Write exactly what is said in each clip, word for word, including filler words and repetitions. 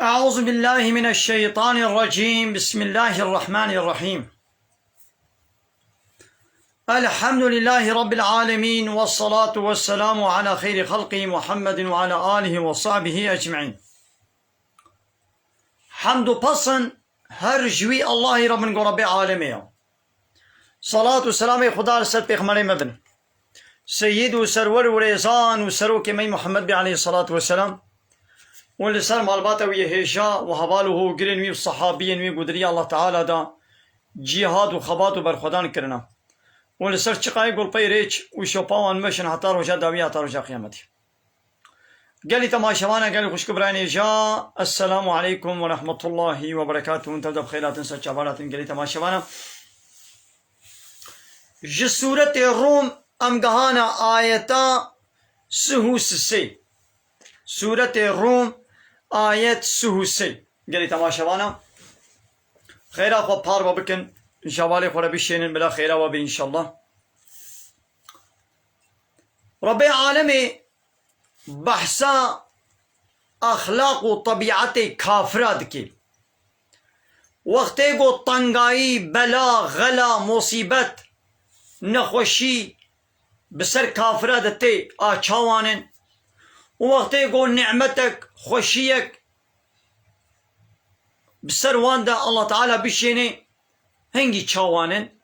أعوذ بالله من الشيطان الرجيم. بسم الله الرحمن الرحيم. الحمد لله رب العالمين، والصلاة والسلام على خير خلقه محمد وعلى آله وصحبه أجمعين. Hemd û pesn her ji wî Allahî re bin ku Rebbê alemê ye. Salat û selamê Xuda li ser pêxmerê me bin. Seyîd û serwer û rêzan û serokê me yî Muhammed bê aleyhissalatu vesselam û li ser malbata wî yê hêja û heval û hogirên wî û sehabiyên wî ku di riya Allah Teala de cîhad û xebat û berxwedan kirine û li ser çiqayê ku li pey rêç û şopa wan meşin heta roja dawî, heta roja qiyametî. Gelî temaşevana, gelî xwişk û birayên hêja, Esselamu aleykum ve rahmetullahi ve berekatuhu. Hûn tev de bi xêr hatin, ser çavan hatin gelî temaşevana. Ji Sûretê Rûm em gehana ayeta sih û sisê. Sûretê Rûm, ayet sih û sê. Gelî temaşevana, xêra xwe parve bikin, ji hevalê xwe re bişênin, bila xêra we bê înşallah. Rebbê alemê behsa exlaq û tebîetê kafira dike. Wextê ku tengayî, bela, xela, musîbet, nexweşî bi ser kafira de tê, a çawan in? Û wextê ku nîmetek, xweşiyek bi ser wan de Allah Teala bişêne, hingî çawan in?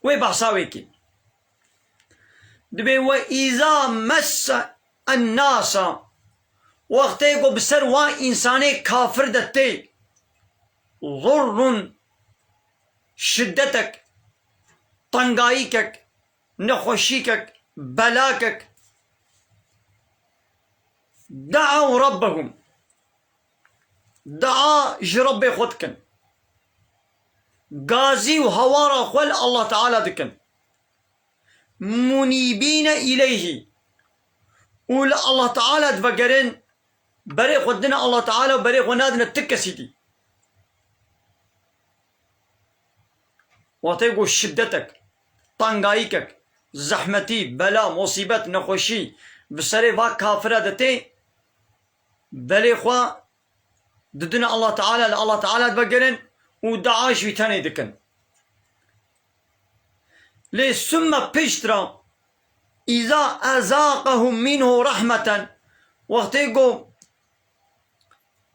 Wê behsa wê kî. Dibê we îza messe ennasa, wextê ku bi ser wan însanê kafir de tê, zurrun, şiddetek, tengayîkek, nexweşîkek, belakek, de'ew rabbehum, dua ji Rebbê xwe dikin. Gazî û hawara xwe li Allah Teala dikin. Munîbîne îleyhî. Û li Allah Teala divegerin, berê xwe didine Allah Teala û berê xwe nadine ti kesî dî. Wextê ku şiddetek, tengayîkek, zehmetî, bela, musîbet, nexweşî bi serê va kafira de tê, belê xwe didine Allah Teala, li Allah Teala divegerin û dua ji wî tenê dikin. Lê summe piştre, îza ezaqehum minhu rahmeten, wextê ku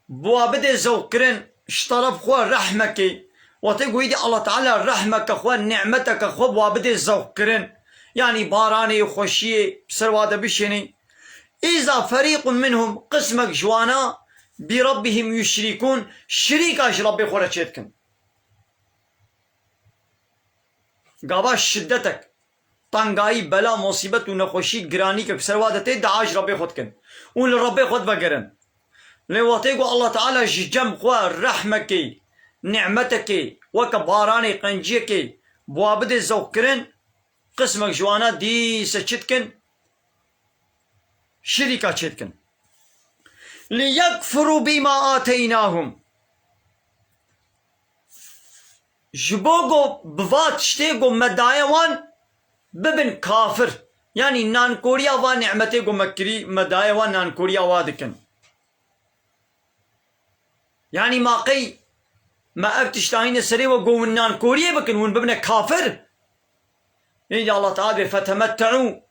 bi wa bidê zewqkirin ji teref xwe rehmekê, wextê ku êdî Allah Teala rehmeke xwe, nîmeteke xwe bi wa bidê zewqkirin, yanî baranê, xweşiyê bi ser wa de bişênî, îza ferîqun minhum, qismek ji wana, bi rabbihim yuşrîkûn, şirîka ji Rebbê xwe re çêdikin. Gava şiddetek, tengayî, bela, musîbet û nexweşî, giranîkek ser wa de tê, dua ji Rebbê xwe dikin û li Rebbê xwe divegerin. Lê wextê ku Allah Teala ji cem xwe rehmekê, nîmetekê, weke baranê, qenciyekê bi wa bidê zewqkirin, qismek ji wana dîse çi dikin? Şirîka çêdikin. Liyekfurû bîma ateynahum. Ji bo ku bi va tiştê ku me daye wan bibin kafir. Yanî nankoriya va nîmetê ku me kirî, me daye wan nankoriya wa dikin. Yanî ma qey me ev tişt anîne serê we ku hûn nankoriyê bikin, hûn bibine kafir? Êdî Allah Teala bê fetemette'û,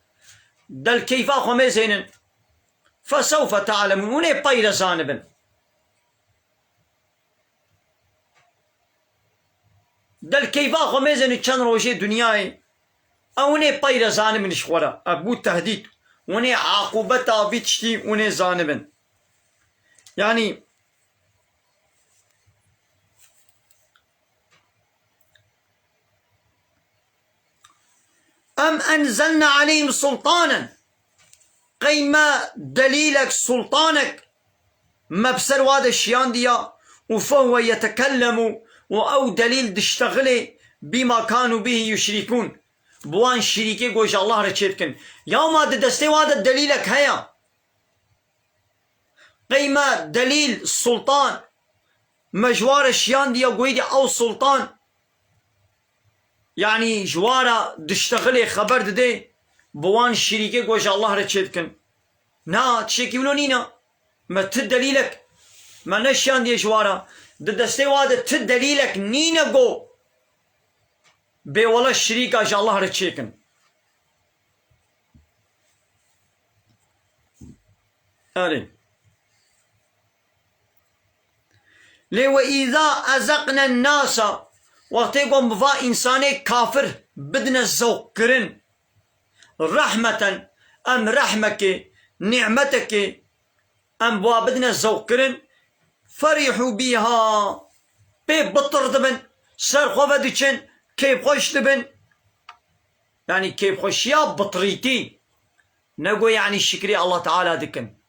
del keyfa xwe mêzênin. Fesewfe te'lemûn, hûn ê pey re zanibin. Del keyfa xwe mêzênin çend rojê dinyayê. Ew hûn ê pey re zanibin ji xwe re. Ev bû tehdîd. Hûn ê aqûbeta vî tiştî hûn ê zanibin. Yanî, em enzelne aleyhim sultanen. Qey me delîlek, sultanek me bi ser wa de şiyandiya û fehuwe yetekellemu û ew delîl diştexilê bîma kanu bihî yuşrîkûn. Bi wan şirîkê ku ji Allah re çêdikin. Ya ma di destê wa de delîlek heye? Qey me delîl, sultan, me ji wa re şiyandiya, goyî dî ew sultan, yanî ji wa re diştexilê, xeber didê, bi wan şirîkê ku ji Allah re çêdikin. Na, tiştekî wilo nîne. Me ti delîlek, Me neşiyandiye ji wa re. Di destê wa de ti delîlek nîne go bê wele şirîka ji Allah re çêkin. Erê. Lê we îza ezeqne nasa, wextê ku em bi va însanê kafir bidine zewqkirin, rehmeten, em rehmekê, nîmetekê, em bi wa bidine zewqkirin, ferîhû bîha, pê bitir dibin, ser xwe ve diçin, kêfxweş dibin. Yanî kêfxweşiya bitirîtî, ne go yanî şikrî Allah Teala dikin.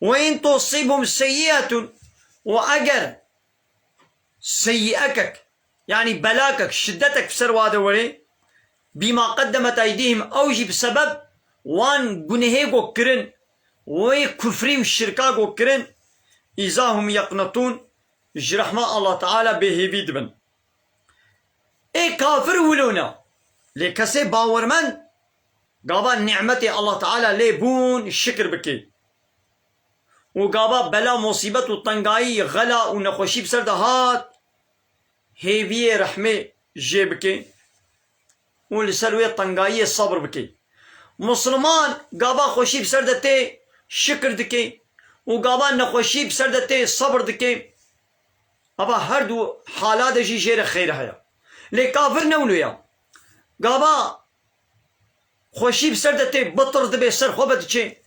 Ve in tusîbhum seyyi'etun, û eger seyyi'ekek, yanî belakek, şiddetek bi ser wa de were, bîma qeddemet eydîhim, ew jî bi sebeb wan gunehê go kirin, wê kufrî û şirka go kirin, îza hum yeqnetûn, ji rehma Allah Teala bêhêvî dibin. Ê kafir wilo ne. Lê kesê bawermend gava nîmetê Allah Teala lê bûn şikir bike. Û gava bela, musîbet û tengayî, xela û nexweşî bi ser de hat, hêviyê rehmê jê bike û li ser wê tengayiyê sebir bike. Musliman gava xweşî bi ser de tê şikir dike û gava nexweşî bi ser de tê sebir dike. Ava her du hala de jî jê re xeyr heye. Lê kafir ne wilo ya. Gava xweşî bi ser de tê, bitir dibe, ser xwe ve diçe.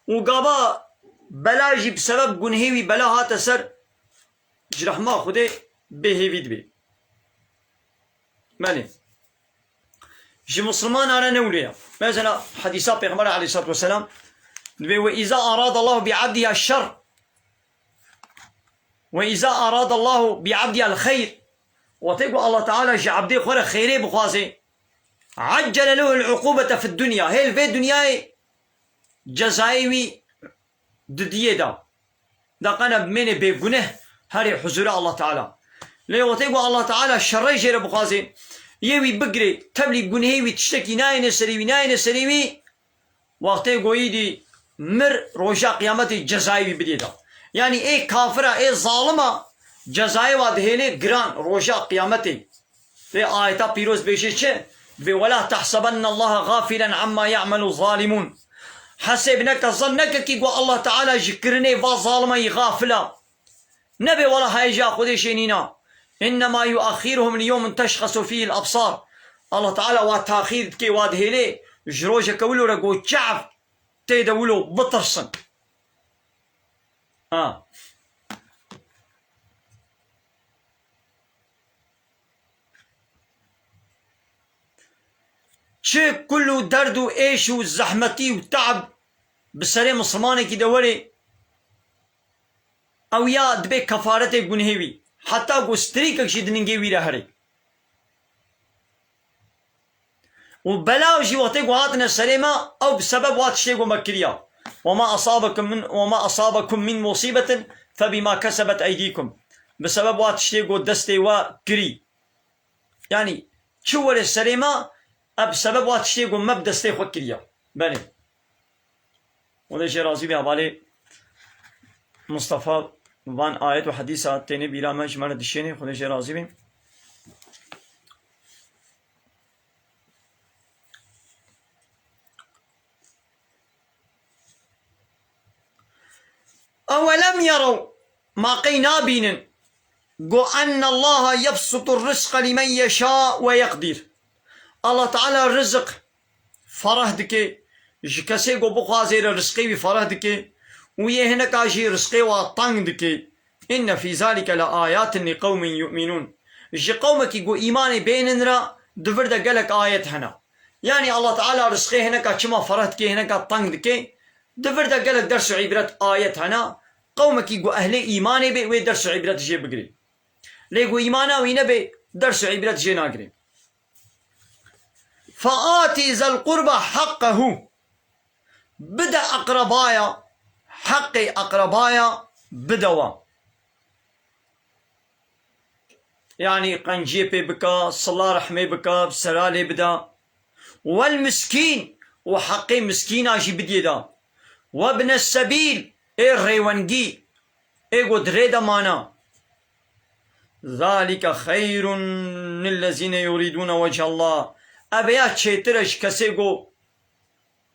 Û gava bela jî bi sebeb gunhê wî bela hate ser, ji rehma Xwedê bêhêvî dibe. Belê. Ji Mislimanan re ne wilo ya. Mesela hedîsa Pêxember aleyhissalatu vesselam dibe, "Ve iza aradallahu bi abdiha şer, ve iza aradallahu bi abdiha el xeyr." Wextê ku Allah Teala ji abdê xwe re xeyrê bixwaze, "Eccele lehu el-ukubete fid dunya." Hê li vê dinyayê cezayê wî didiyê da. Da qene bimêne bêguneh herê huzura Allah Teala. Lê wextê ku Allah Teala şerê jê re bixwaze, yê wî bigire, tevlî gunehê wî, tiştekî nayêne serê wî, nayêne serê wî, wextê ku yî dî mir, roja qiyametê cezayê wî bidê da. Yanî ê kafira, ê zalima cezayê wa dihêlê giran roja qiyametê. Vê ayeta pîroz bêje çi? Vê, "Wela tahsebennallaha gafilen amma ya'melu zalimun." Hesêb neke, zan neke kî ku Allah Teala ji kirinê va zalima yî gafil a. Nebe, wela hêja Xwedê jê nîna. "Innema yuaxxiruhum li yewmin teşxesu fîhil absar." Allah Teala wa taxîr dike, wa dihêlê ji rojeke wilo re ku çav tê de wilo bitirsin. Ha. Çi kul û derd û êş û zehmetî û te'b bi serê Mislimanekî de were, ew ya dibe kefaretê gunhê wî. Heta ku strîkek jî di ningê wî re here. Û bela jî wextê ku hatine serê me, ew bi sebeb wa tiştê ku me kiriya. "Ve ma asabekum min, ve ma asabekum min musibetin fe bima kesebet eydikum." Bi sebeb wa tiştê ku destê we kirî. Yanî çi were serê me, ev bi sebeb wa tiştê ku me bi destê xwe kiriya. Belê. Xwedê jê razî be, hevalê Mustafa van ayet û hedîsa têne bîra me, ji me re dişêne, Xwedê jê razî be. Ewelem yerew, ma qey nabînin, go ennallaha yebsutur rizqa limen yeşâ ve yeqdîr. Allah Teala rizik fereh dike, ji kesê ku bixwaze re rizqê wî fereh dike û yê hineka jî rizqê wa teng dike. Inne fî zalike le ayatin li qewmin yu'minûn. Ji qewmekî ku îmanê bênin re di vir de gelek ayet hene. Yanî Allah Teala rizqê hineka çima fereh dike, hineka teng dike, di vir de gelek ders û îbret ayet hene. Qewmekî ku ehlê îmanê be, wê ders û îbret jê bigire. Lê ku îmana wî nebe, ders û îbret jê nagire. Fe'atî zel qurba heqqehu. Bide eqrebaya, heqê eqrebaya bide wa. Yanî qenciyê pê bika, sila rehmê bika, bi sera lê bida. Wel miskîn, û heqê miskîna jî bidiyê da. Webne sebîl, ê rêwengî, ê ku di rê de mana. Zalike xeyrun lillezîne yurîdûne wechallah. Ev ya çêtir e ji kesê ku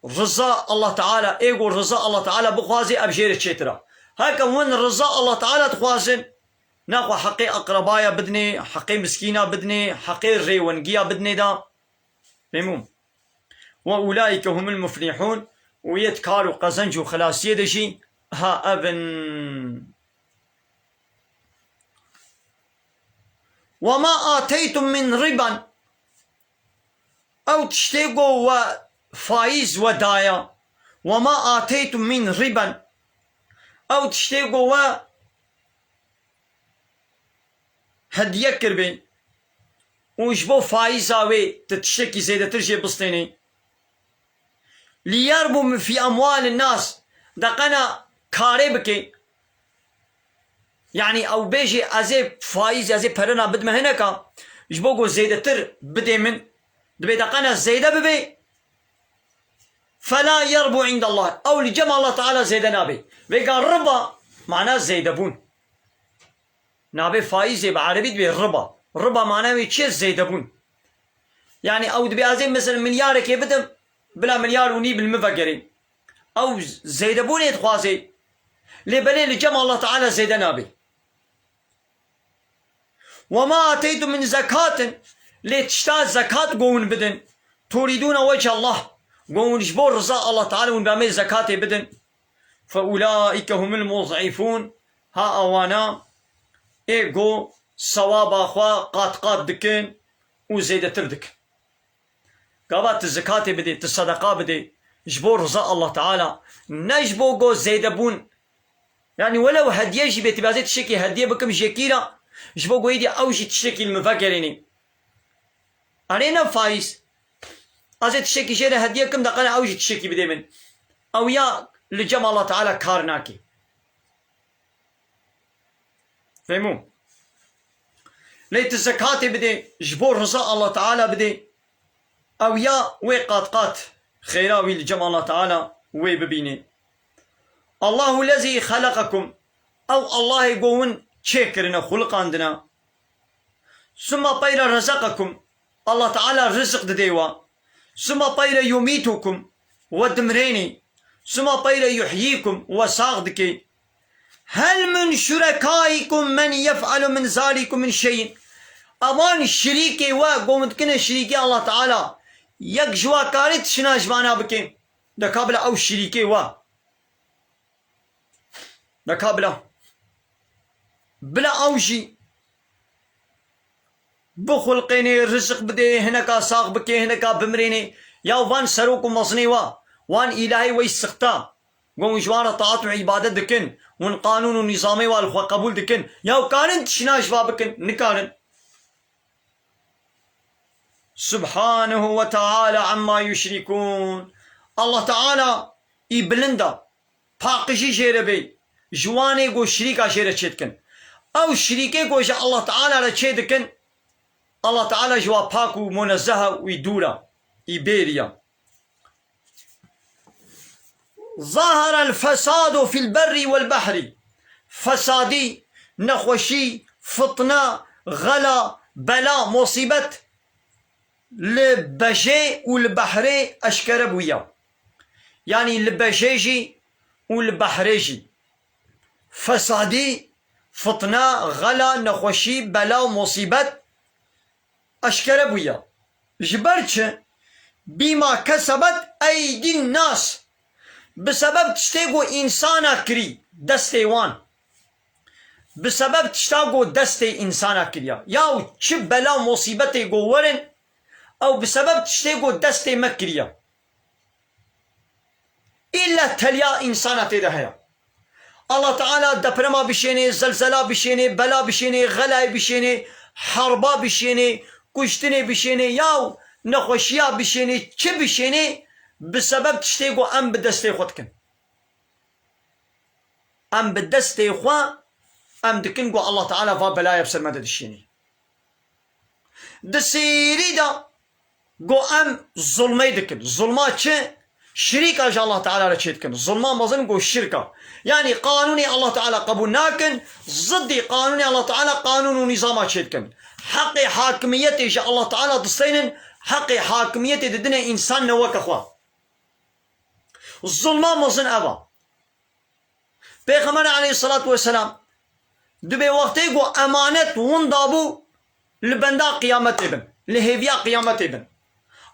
riza Allah Teala, ê ku riza Allah Teala bixwazê, ev jê re çêtir e. Heke hûn riza Allah Teala dixwazin, naxwe heqê eqrebaya bidinê, heqê miskîna bidinê, heqê rêwengiya bidinê da. Fehmûm. Ve ulaîke humul muflihûn, û yê di kar û qezenc û xilasiyê de jî ha ev in. Ve ma ateytum min riban, ew tiştê ku we faîz we daya, ve ma ateytum min riban, ew tiştê ku we hediye kiribê û ji bo faîza wê tu tiştekî zêdetir jê bistênê. Liyerbu fi emwalin nas, de qena karê bike. Yanî ew bêjê, ez ê faîz, ez ê perena bidime hineka, ji bo ku zêdetir bidê min, dibê de qena zêde bibê. Fela yerbu indallah. Ew li cem Allah Teala zêde nabe. Vêga riba mana zêdebûn. Nabê faîzê, bi erebî dibê riba. Riba mana wê çi ye? Zêdebûn. Yanî ew dibê ez ê mesela milyarekê bidim, bila milyar û nîv li min vegerê. Ew zêdebûnê dixwazê. Lê belê li cem Allah Teala zêde nabe. Ve ma ateytum min zekatin, lê tişta zekat ku hûn bidin, turidûne wechallah, ku hûn ji bo riza Allah Teala hûn bi em ê zekatê bidin, fe ulaîke humul muz'ifûn, ha ewana ê ku sewaba xwe qat qat dikin û zêdetir dikin. Gava tu zekatê bidê, tu sedeqa bidê, ji bo riza Allah Teala, ne ji bo ku zêdebûn. Yanî welew hediye jî bê, tu bê ez ê tiştekî hediye bikim ji yekî re, ji bo ku êdî ew jî tiştekî li min vegerênê. Erê ne faîz. Ez ê tiştekî jê re hediye kim, de qena ew jî tiştekî bidê min. Ew ya li cem Allah Teala kar nake. Fehmû? Lê tu zekatê bidê, ji bo riza Allah Teala bidê, ew ya wê qat qat xêra wî li cem Allah Teala wê bibînê. Allahu lezî xeleqekum, ew Allahê ku hûn çêkirine, xuliqandine. Summa peyre rezeqekum, Allah Teala rizik didê we. Suma peyre yumîtukum, we dimrênê. Suma peyre yuhyîkum, we sax dikê. Hel min şurekaikum men yef'alu min zalikum min şeyin. Evan şirîkê we, ku hûn dikine şirîkê Allah Teala, yek ji we karê tişina ji vana bike? De ka bila ew şirîkê we. De ka bila. Bila ew jî bixulqênê, rizik bidê, hineka sax bikê, hineka bimrênê. Ya van serok û mezinê wa, wan îlahê wey sixta, wan ji wan re taat û îbadet dikin, wan qanûn û nîzamê wa li xwe qebûl dikin. Ya karin tişna ji va bikin? Nikarin. Subhanehu ve Teala amma yuşrikûn. Allah Teala î bilind e. Paqijî jê re bê. Ji wanê ku şirîka jê re çê dikin. Ew şirîkê ku ji Allah Teala re çê dikin, Allah Teala ji wa pak û munezzeh e û î dûr e, î bêrî ye. Zahara el-fesadu fil berri wel bahri. Fesadî, nexweşî, fitne, xela, bela, musîbet li bejê û li behrê eşkere bûye. Yanî li bejê jî û li behrê jî. Fesadî, fitne, xela, nexweşî, bela û musîbet eşkere bûye. Ji ber çi? Bîma kesebet eydîn nas. Bi sebeb tiştê ku însana kirî, destê wan. Bi sebeb tişta ku destê însana kiriya. Yaw çi bela musîbetê ku werin, ew bi sebeb tiştê ku destê me kiriya. Îlle teliya însana tê de heye. Allah Teala deprema bişênê, zelzela bişênê, bela bişênê, xelayê bişênê, herba bişênê, kuştinê bişênê, yaw nexweşiya bişênê, çi bişênê, bi sebeb tiştê ku em bi destê xwe dikin. Em bi destê xwe em dikin ku Allah Teala va belaya bi ser me de dişînê. Di sêrî de ku em zulmê dikin. Zulma çi? Şirîka ji Allah Teala re çêdikin. Zulma mezin go şirka. Yanî qanûnê Allah Teala qebûl nakin, ziddî qanûnê Allah Teala qanûn û nîzama çêdikin. Heqê hakimiyetê ji Allah Teala disteynin, heqê hakimiyetê didine însan ne weke xwe. Zulma mezin ev a. Pêxember aleyhissalatu vesselam dibê wextê ku emanet winda bû, li benda qiyametê bin, li hêviya qiyametê bin.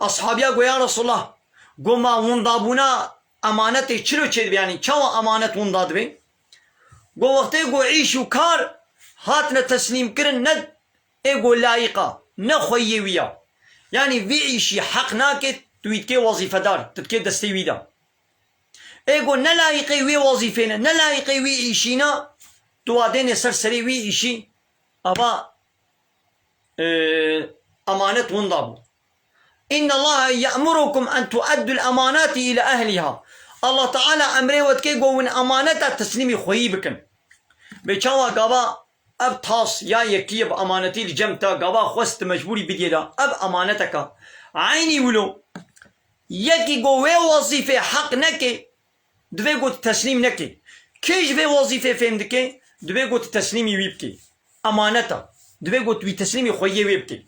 Ashabiya got, "Ya Resulallah, got ma windabûna emanetê çilo çêdibe, yanî çawa emanet winda dibe?" Got, "Wextê ku îş û kar hatine teslîmkirin, ne ê ku layiq a, ne xweyiyê wî ya. Yanî vî îşî heq nake, tu wî dikê wezîfedar, tu dikê destê wî de. Ê ku ne layiqê wê wezîfê ne, ne layiqê wî îşî ne, tu wa dêne ser serê wî îşî, ava, e, emanet winda bû. Inna Allaha ye'murukum en tu'addul emanati ila ehliha." Allah Teala emrê we dike ku win emaneta teslîmî xweyî bikin. Bê çawa gava ev tas ya yekî ye bi emanetî li cem te, gava xwest tu mecbûrî bidiyê de, ev emaneteka. Eynî wilo, yekî ku wê wezîfê heq neke, divê ku tu teslîm neke. Kê ji vê wezîfê fêm dike, divê ku tu teslîmî wî bikî. Emaneta. Divê ku tu wî teslîmî xweyiyê wê bikî.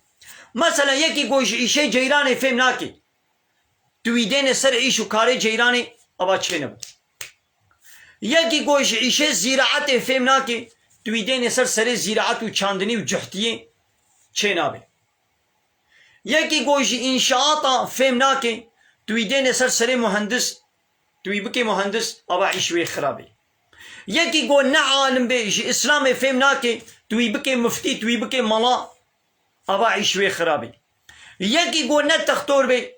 Mesela yekî ku ji îşê ceyranê fêm nake, tu wî dêne ser îş û karê ceyranê, ava çênebe. Yekî ku ji îşê zîraetê fêm nake, tu wî dêne ser serê zîraet û çandinî û cuhtiyê, çênabe. Yekî ku ji înşaata fêm nake, tu wî dêne ser serê muhendis, tu wî bikê muhendis, ava îş wê xirab e. Yekî ku ne alim be, ji Îslamê fêm nake, tu wî bikê muftî, tu wî bikê mala, ava îş wê xirab e. Yekî ku ne textor be,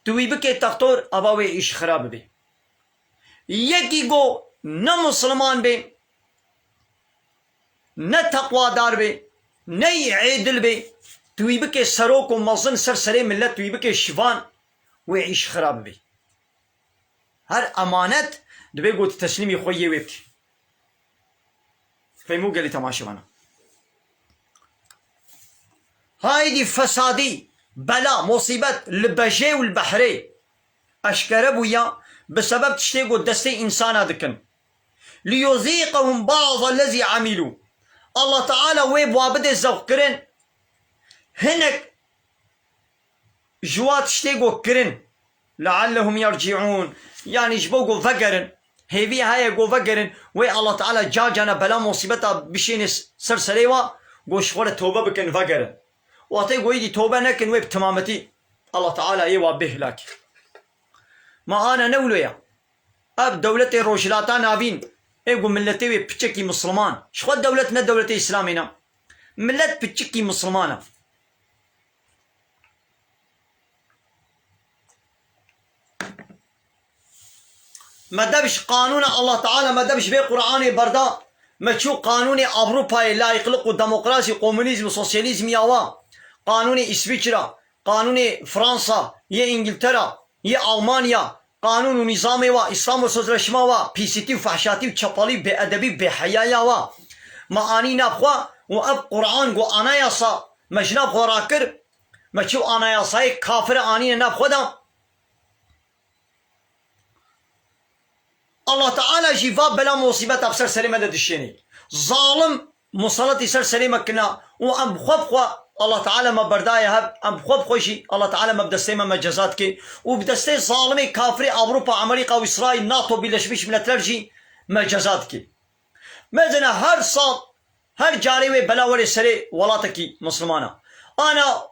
tu wî bikê textor, ava wê îş xirab be. Yekî ku ne misilman be, ne teqwadar be, ne yî êdil be, tu wî bikê serok û mezin ser serê millet, tu wî bikê şivan, wê îş xirab be. Her emanet divê ku tu teslîmî xweyiyê wê bikî. Fehmû gelî temaşevana. Haydî fesadî, bela, musîbet li bejê û li behrê eşkere bûya, bi sebeb tiştê ku destê însana dikin. Liyuzîqehum ba'da lezî amîlû. Allah Teala wê bi wa bide zewqkirin. Hinek ji wa tiştê ku kirin, "Leallehum yerciûn", yanî ji bo ku vegerin, hêvî heye ku vegerin, wê Allah Teala ca cana bela musîbeta bişêne ser serê wa, ku ji xwe re tewbe bikin, vegerin. Watê ku êdî tewbe nekin, wê bi timametî Allah Teala yê wa bê hilakî. Ma ana ne wilo ya. Ev dewletê Rojhilata Navîn, ê ku miletê wê piçekî misilman. Ji xwe dewlet ne dewletê Îslamê ne. Milet piçikî misilman e. Me dev ji qanûna Allah Teala, me dev ji vê Qur'anê berda, me çû qanûnê Ewropayê, layîqlik û demokrasî, komunîzm û sosyalîzm ya wa, qanûnê Îsvîçra, qanûnê Fransa, yê Îngiltera, yê Almanya, qanûn û nîzamê wa, Îslam û sözleşma wa, pîsîtî û fehşatî û çepalî û bêedebî û bêheyaya wa, me anî nav xwe û ev Qur'an ku anayasa me ji nav xwe rakir, me çû anayasayê kafir anîne nav xwe de. Allah Teala jî va bela musîbeta bi ser serê me de dişênê. Zalim musaletî ser serê me kina û em bi xwe bi xwe Allah Teala me berdaye hev, em bi xwe bi xwe jî Allah Teala me bi destê me, me ceza dike û bi destê zalimê kafirê Ewropa, Amerîka û Îsraîl, NATO, Birleşmiş Milletler jî me ceza dike. Mezina her sal, her carê wê bela were serê welatekî misilmana. Ana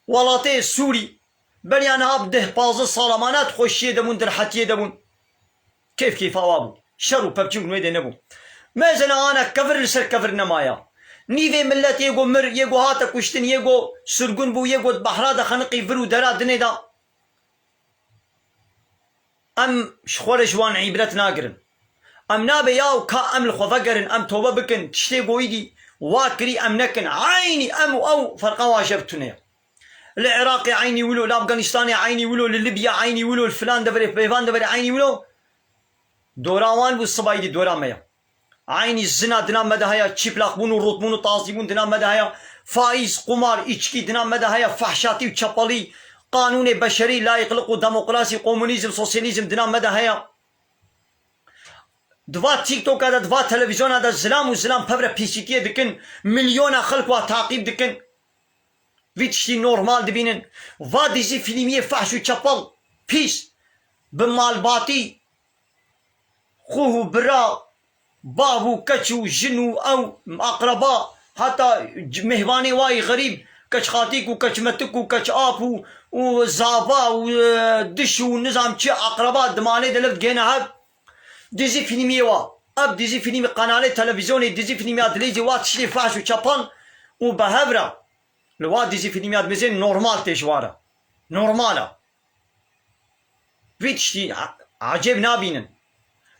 welatê Sûrî, beriya niha bi deh pazdeh sala mane di xweşiyê de bûn, di rehetiyê de bûn. Kêf kêfa wa bû. Şer û pevçûn wê de nebû. Mezina ana kevir li ser kevir nemaya. Nîvê millet yê ku mir, yê ku hate kuştin, yê ku sirgûn bû, yê ku di behra de xeniqî vir û dera dinê de. Em ji xwe re ji wan îbret nagirin. Em nabe ya û ka em li xwe vegerin, em tobe bikin, tiştê goyî dî wa kirî em nekin. Eynî em û ew ferqa wa jev tune ye. Li Iraqê eynî wilo, li Afganistanê eynî wilo, li Libya eynî wilo, li filan deverê, pêvan deverê eynî wilo. Dora wan bû, sibayî dî dora me ye. Eynî zina dina me de heye, çîplaqbûn û rotbûn û tazîbûn dina me de heye, faîz, qumar, îçkî dina me de heye, fehşatî û çepalî, Qanûnê beşerî, layîqliq û demokrasî, komunîzm, sosyalîzm dina me de heye. Di va TikToka de, di va televizyona de zilam û zilam pevre pîsîtiyê dikin, milyona xelk wa taqîb dikin. Vî tiştî normal dibînin. Va dizî fîlmiyê fehş û çepel, pîs, bi malbatî, xûh û bira, bav û keç û jin û ew aqreba, heta c-, mêhvanê wa yî xerîb, keçxatîk û keçmetik û keçap û, û zava û, e, diş û nizam çi aqreba di malê de li digihêne hev. Dizî fîlmiyê wa. Ev dizî fîlmî qenalê televizyonê, dizî fîlmî ya dileyîzê wa tiştê fehş û çepan û bi hev re. Li wa dizî fîlmî ya dimêzê normal tê ji wa re. Normal e. Vî tiştî a-, ecêb nabînin.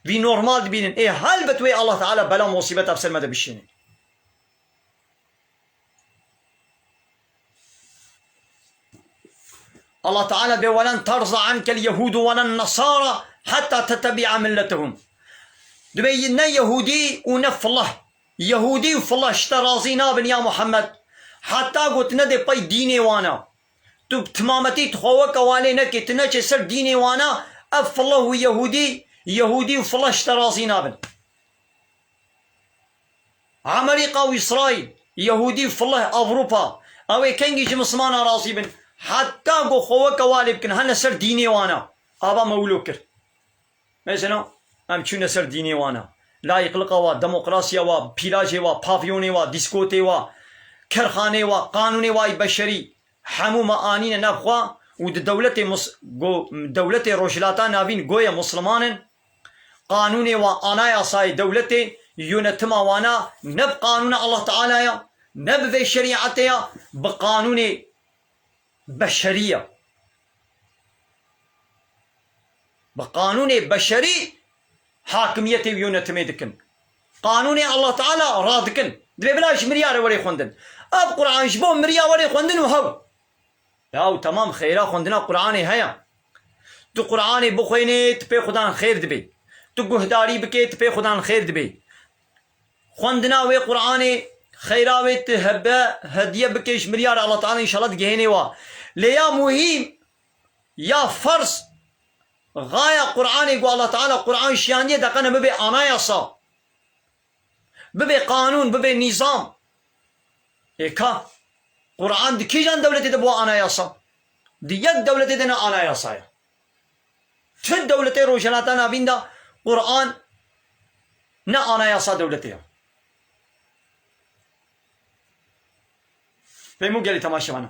Vî normal dibînin. Ê helbet wê Allah Teala bela musîbeta bi ser me de bişînê. Allah Teala bê, "Welen terza ankel yehudu welen nasara hatta tettebi'a milletehum." Dibê ne Yehudî û ne filah. Yehudî û filah ji te razî nabin ya Muhammed. Heta got nedê pey dînê wana. Tu bi timametî tu xwe weke walê nekê, tu neçê ser dînê wana, ev filah û Yehudî, Yehudî û filah ji te razî nabin. Amerîka û Îsraîl, Yehûdî û fileh Ewropa, ew ê kengî ji Mislimana razî bin? Heta ku xwe weke walê bikin, hene ser dînê wana. Ava me wilo kir. Mesela, em çûne ser dînê wana. Layîqliqa wa, demokrasiya wa, pîlajê wa, pavyonê wa, dîskotê wa, kerxanê wa, qanûnê wa yî beşerî. Hemû me anîne nav xwe û di dewletê mus-, go-, dewletê Rojhilata Navîn goye Musliman in. Qanûnê wan, anayasayê dewletê, yönetima wana ne bi qanûna Allah Teala ya, ne bi vê şerîetê ya, bi qanûnê beşerî ya. Bi qanûnê beşerî hakimiyetê û yönetimê dikin. Qanûnê Allah Teala radikin. Dibê bila ji miriya re were xwendin. Ev Quran ji bo miriya were xwendin û hew. Yaw temam, xêra xwendina Quranê heye. Tu Quranê bixwênê, tu pê Xudan xêr dibê. Tu guhdarî bikê, tu pê Xudan xêr dibê. Xwendina wê Quranê, xeyra wê tu hebe, hediye bikê ji miriya re, Allah Teala înşallah digihênê wa. Lê ya muhîm, ya ferz, xaya Quranê ku Allah Teala Quran şiyandiye de qene bibe anayasa, bibe qanûn, bibe nîzam. Ê ka, Quran di kîjan dewletê de bû anayasa? Di yek dewletê de ne anayasa ye. Ti dewletê Rojhilata Navîn de Quran ne anayasa dewletê ye. Peymo gelî temaşevana.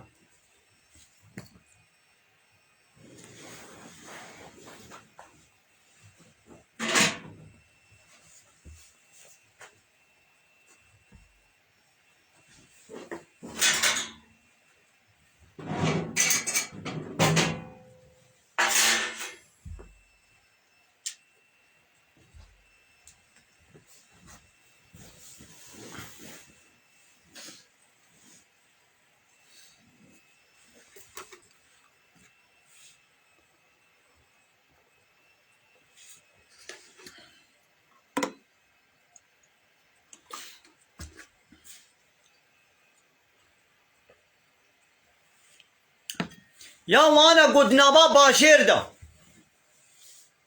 Ya wana ku di nava bajêr de,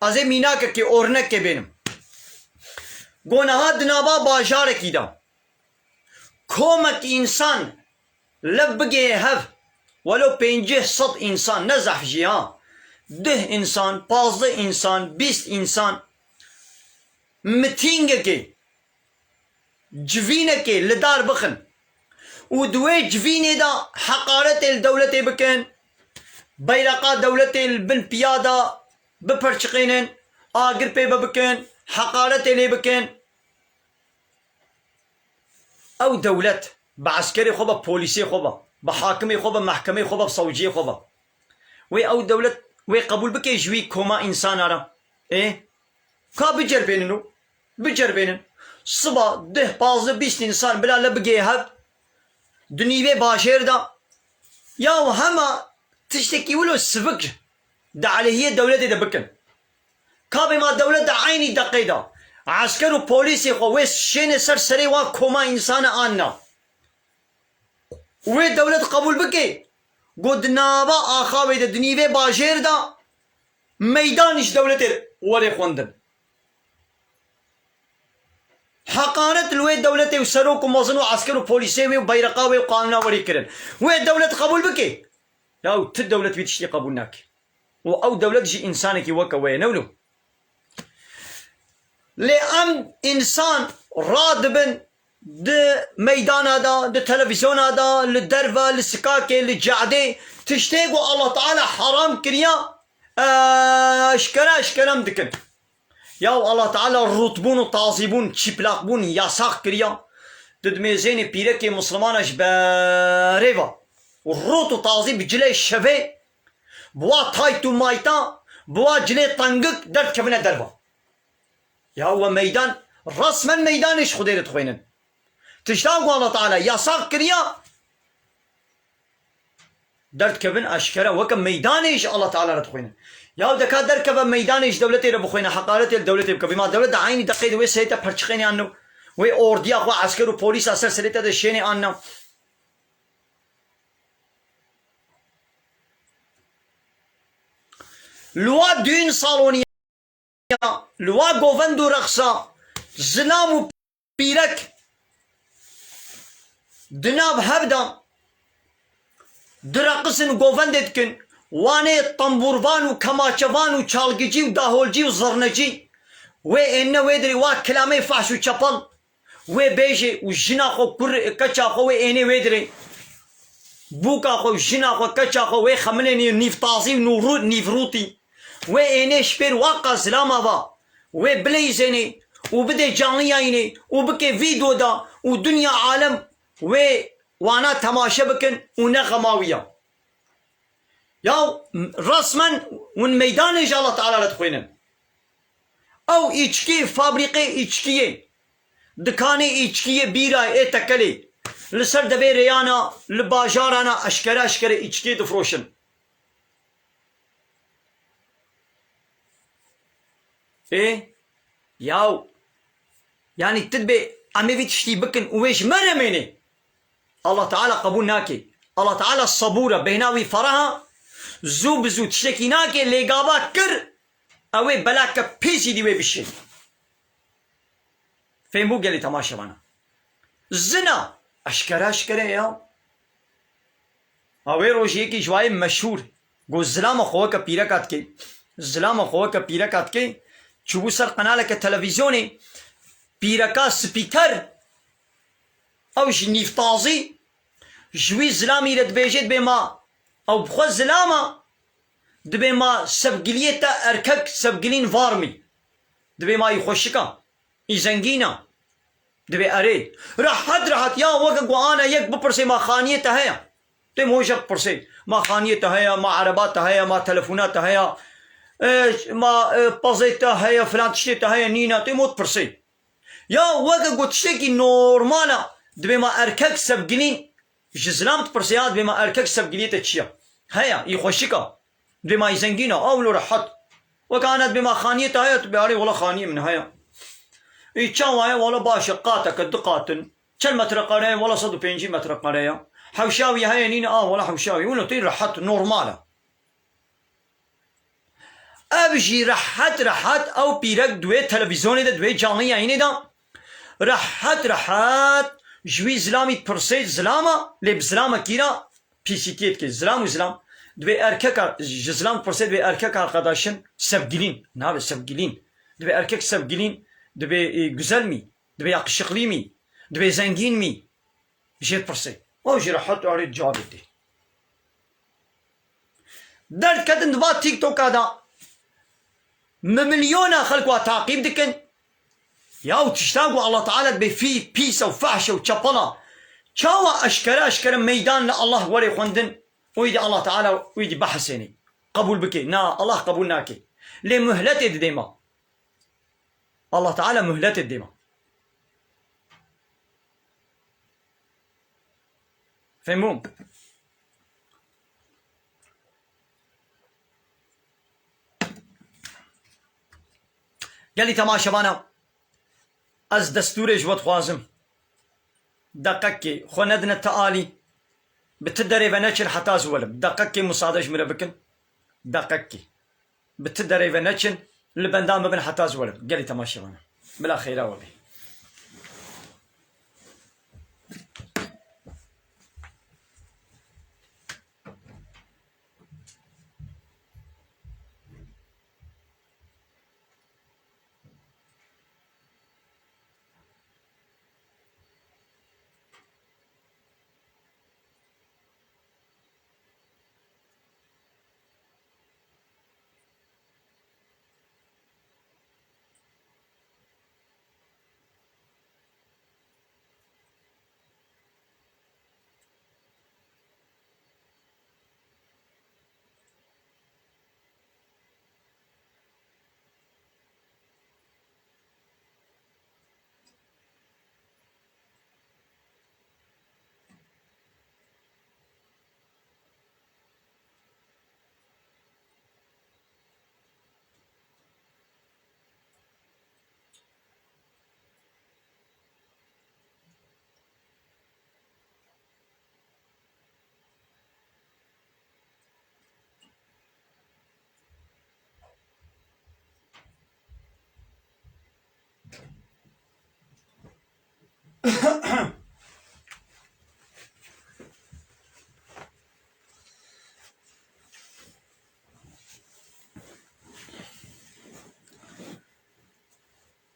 ez ê mînakekê, ornekê bênim. Ku niha di nava bajarekî de komek însan lev bigihê hev, welo pêncî sed însan, ne zehf jî ha, deh însan, pazdeh însan, bîst însan, mitîngekê, civînekê li dar bixin û di wê civînê de heqaretê li dewletê bikin, beyreqa dewletê li bin piya de biperçiqînin, agir pê ve bikin, heqaretê lê bikin. Ew dewlet bi eskerê xwe be, polîsê xwe be, bi hakimê xwe be, mehkemê xwe be, bi sewciyê xwe be. Wê ew dewlet wê qebûl bike ji wî koma însana re? Ê? Ka biceribênin û biceribênin. Siba deh, pazdeh, bîst însan bila le bigê hev di nîvê bajêr de. Ya hema tiştekî wilo sivik di aleyhiyê dewletê de bikin. Ka bê ma dewlet di eynî deqê de esker û polîsê xwe wê şêne ser serê wan koma însana an na? Wê dewlet qebûl bike Got di nava axavê de, di nîvê bajêr de meydan ji dewletê were xwendin. Heqaret li wê dewletê û serok û mezin û esker û polîsê wê û beyreqa wê û qanûna werî kirin. Wê dewlet qebûl bike? Ya tu dewlet wî tiştî qebûl nake. Û ew dewlet jî însanekî weke we ye, ne wilo? Lê em însan radibin di meydana de, di televîzyona de, li derve, li sikakê, li cadê, tiştê ku Allah Teala haram kiriya, eşkere eşkere em dikin. Ya Allah Teala rûtbûn û tazîbûn, çîplaqbûn yasax kiriya. Tu dimêzênê pîrekê mislimana ji berê ve û rût û tazî bi cilê şevê, bi wa tayt û mayta, bi wa cilê tengik derdikevine derve. Ya we meydan, resmen meydanê ji Xwedê re dixwînin. Tişta ku Allah Teala yasax kiriya, derdikevin eşkere, weke meydanê ji Allah Teala re dixwînin. Ya deka derkeve meydanê ji dewletê re bixwîne, heqaretê li dewletê bike. Vî ma dewlet de eynî deqê de wê seyte perçixênê anno, wê ordiya xwe esker û polîsa ser serê te de şênê anna. Li wa düğün salonî ya, li wa govend û reqsa, zilam û pîrek di nav hev de direqisin, govendê dikin, wanê tembûrvan û kemaçevan û çalgicî û daholcî û zirnecî, wê êne wê dirê wa kilamê fahş û çepel, wê bêjê û jina xwe, kur, keça xwe wê ênê wê dirê. Bûka xwe, jina xwe, keça xwe wê xemilênê nîv tazî û nûrû-, nîvrûtî. Wê ênê ji pêr wa qazilama va. Wê bileyzênê û bidê canliyayînê û bikê vîdeo da û dinya alem wê wana temaşe bikin û ne xema wî ya. Ya resmen hûn meydanê ji Allah Teala re dixwînin. Ew îçkî, fabrîqê îçkiyê, dikanê îçkiyê, bîrayê, ê tekelê, li ser devê rêyana, li bajarana eşkere eşkere îçkiyê difroşin. Ê, yaw, yanî tu dibê em ê vî tiştî bikin û wê ji me re mênê. Allah Teala qebûl nake. Allah Teala sebûr e, bêhna wî fereh e, zû bi zû tiştekî nake, lê gava kir, ew ê belake pêsî dî wê bişê. Fêm bû gelî temaşevana. Zina, eşkere eşkere ya. Ha wê rojê yekî ji wayê meşhûr, got, zilama xwe weke pîreka dikê. Zilama xwe weke pîreka dikê. Çûbû ser qenaleke televîzyonê, pîreka spîker, ew ji nîvtazî, ji wî zilamî re dibêje, dibê ma, ew bi xwe zilama, dibê ma sevgiliyê te erkek sevgilîn var mî. Dibê ma î xweşik a, î zengîn a. Dibê erê. Rehet rehet ya, weke ku ana yek bipirsê ma xaniyê te heye. Têm hojek pirsê. Ma xaniyê te heye, ma ereba te heye, ma telefona te heye, e, ma, e, pezê te heye, filan tiştê te heye, nîne, têm hot pirsê. Ya weke ku tiştekî normal a, dibê ma erkek sevgilîn, ji zilam dipirsê ya, dibê ma erkek sevgiliyê te çi ya? Heye, î xweşik a. Dibê ma î zengîn a, ew lo rehet. Weke ana dibê ma xaniyê te heye, tu bê arê wela xaniyê min heye. Î çawa ye? Wela baş e, qateke, du qatin. Çend metrekare ye? Wela sed û pêncî metrekare ye. Hewşa wî heye nîne? A, wela hewşa wî. Wilo tê rehet, normal e. Ev jî rehet rehet ew pîrek di wê televîzyonê de, di wê canlı yayînê de rehet rehet ji wî zilamî dipirsê, zilama, lê bi zilamekî re pîsîtiyê dike. Zilam û zilam. Dibê erkeka, ji zilam dipirsê, dibê erkek arkadaşın, sevgilin. Nabê sevgilin. Dibê erkek sevgilin, dibê, e, güzel mi? Dibê yakışıklı mı? Dibê zengin mi? Jê dipirsê. Ew jî rehet arê cavabê dê. Derdiketin di va TikToka de bi milyona xelk wa taqîb dikin. Ya û tişta ku Allah Teala dibê fî pîs e û fehş e û çepel e. Çawa eşkere eşkere meydan li Allah were xwendin? Wî dî Allah Teala wî dî behsênê. Qebûl bike. Na, Allah qebûl nake. Lê muhletê didê me. Allah Teala muhletê didê me. Fehmûm? Gelî temaşevana, ez destûrê ji we dixwazim. Deqekê xwe nedine ti alî. Bi ti derê ve neçin heta ez welim. Deqekê musade ji min re bikin. Deqekê. Bi ti derê ve neçin, li benda min bin heta ez welim. Gelî temaşevana. Bila xêra we bê.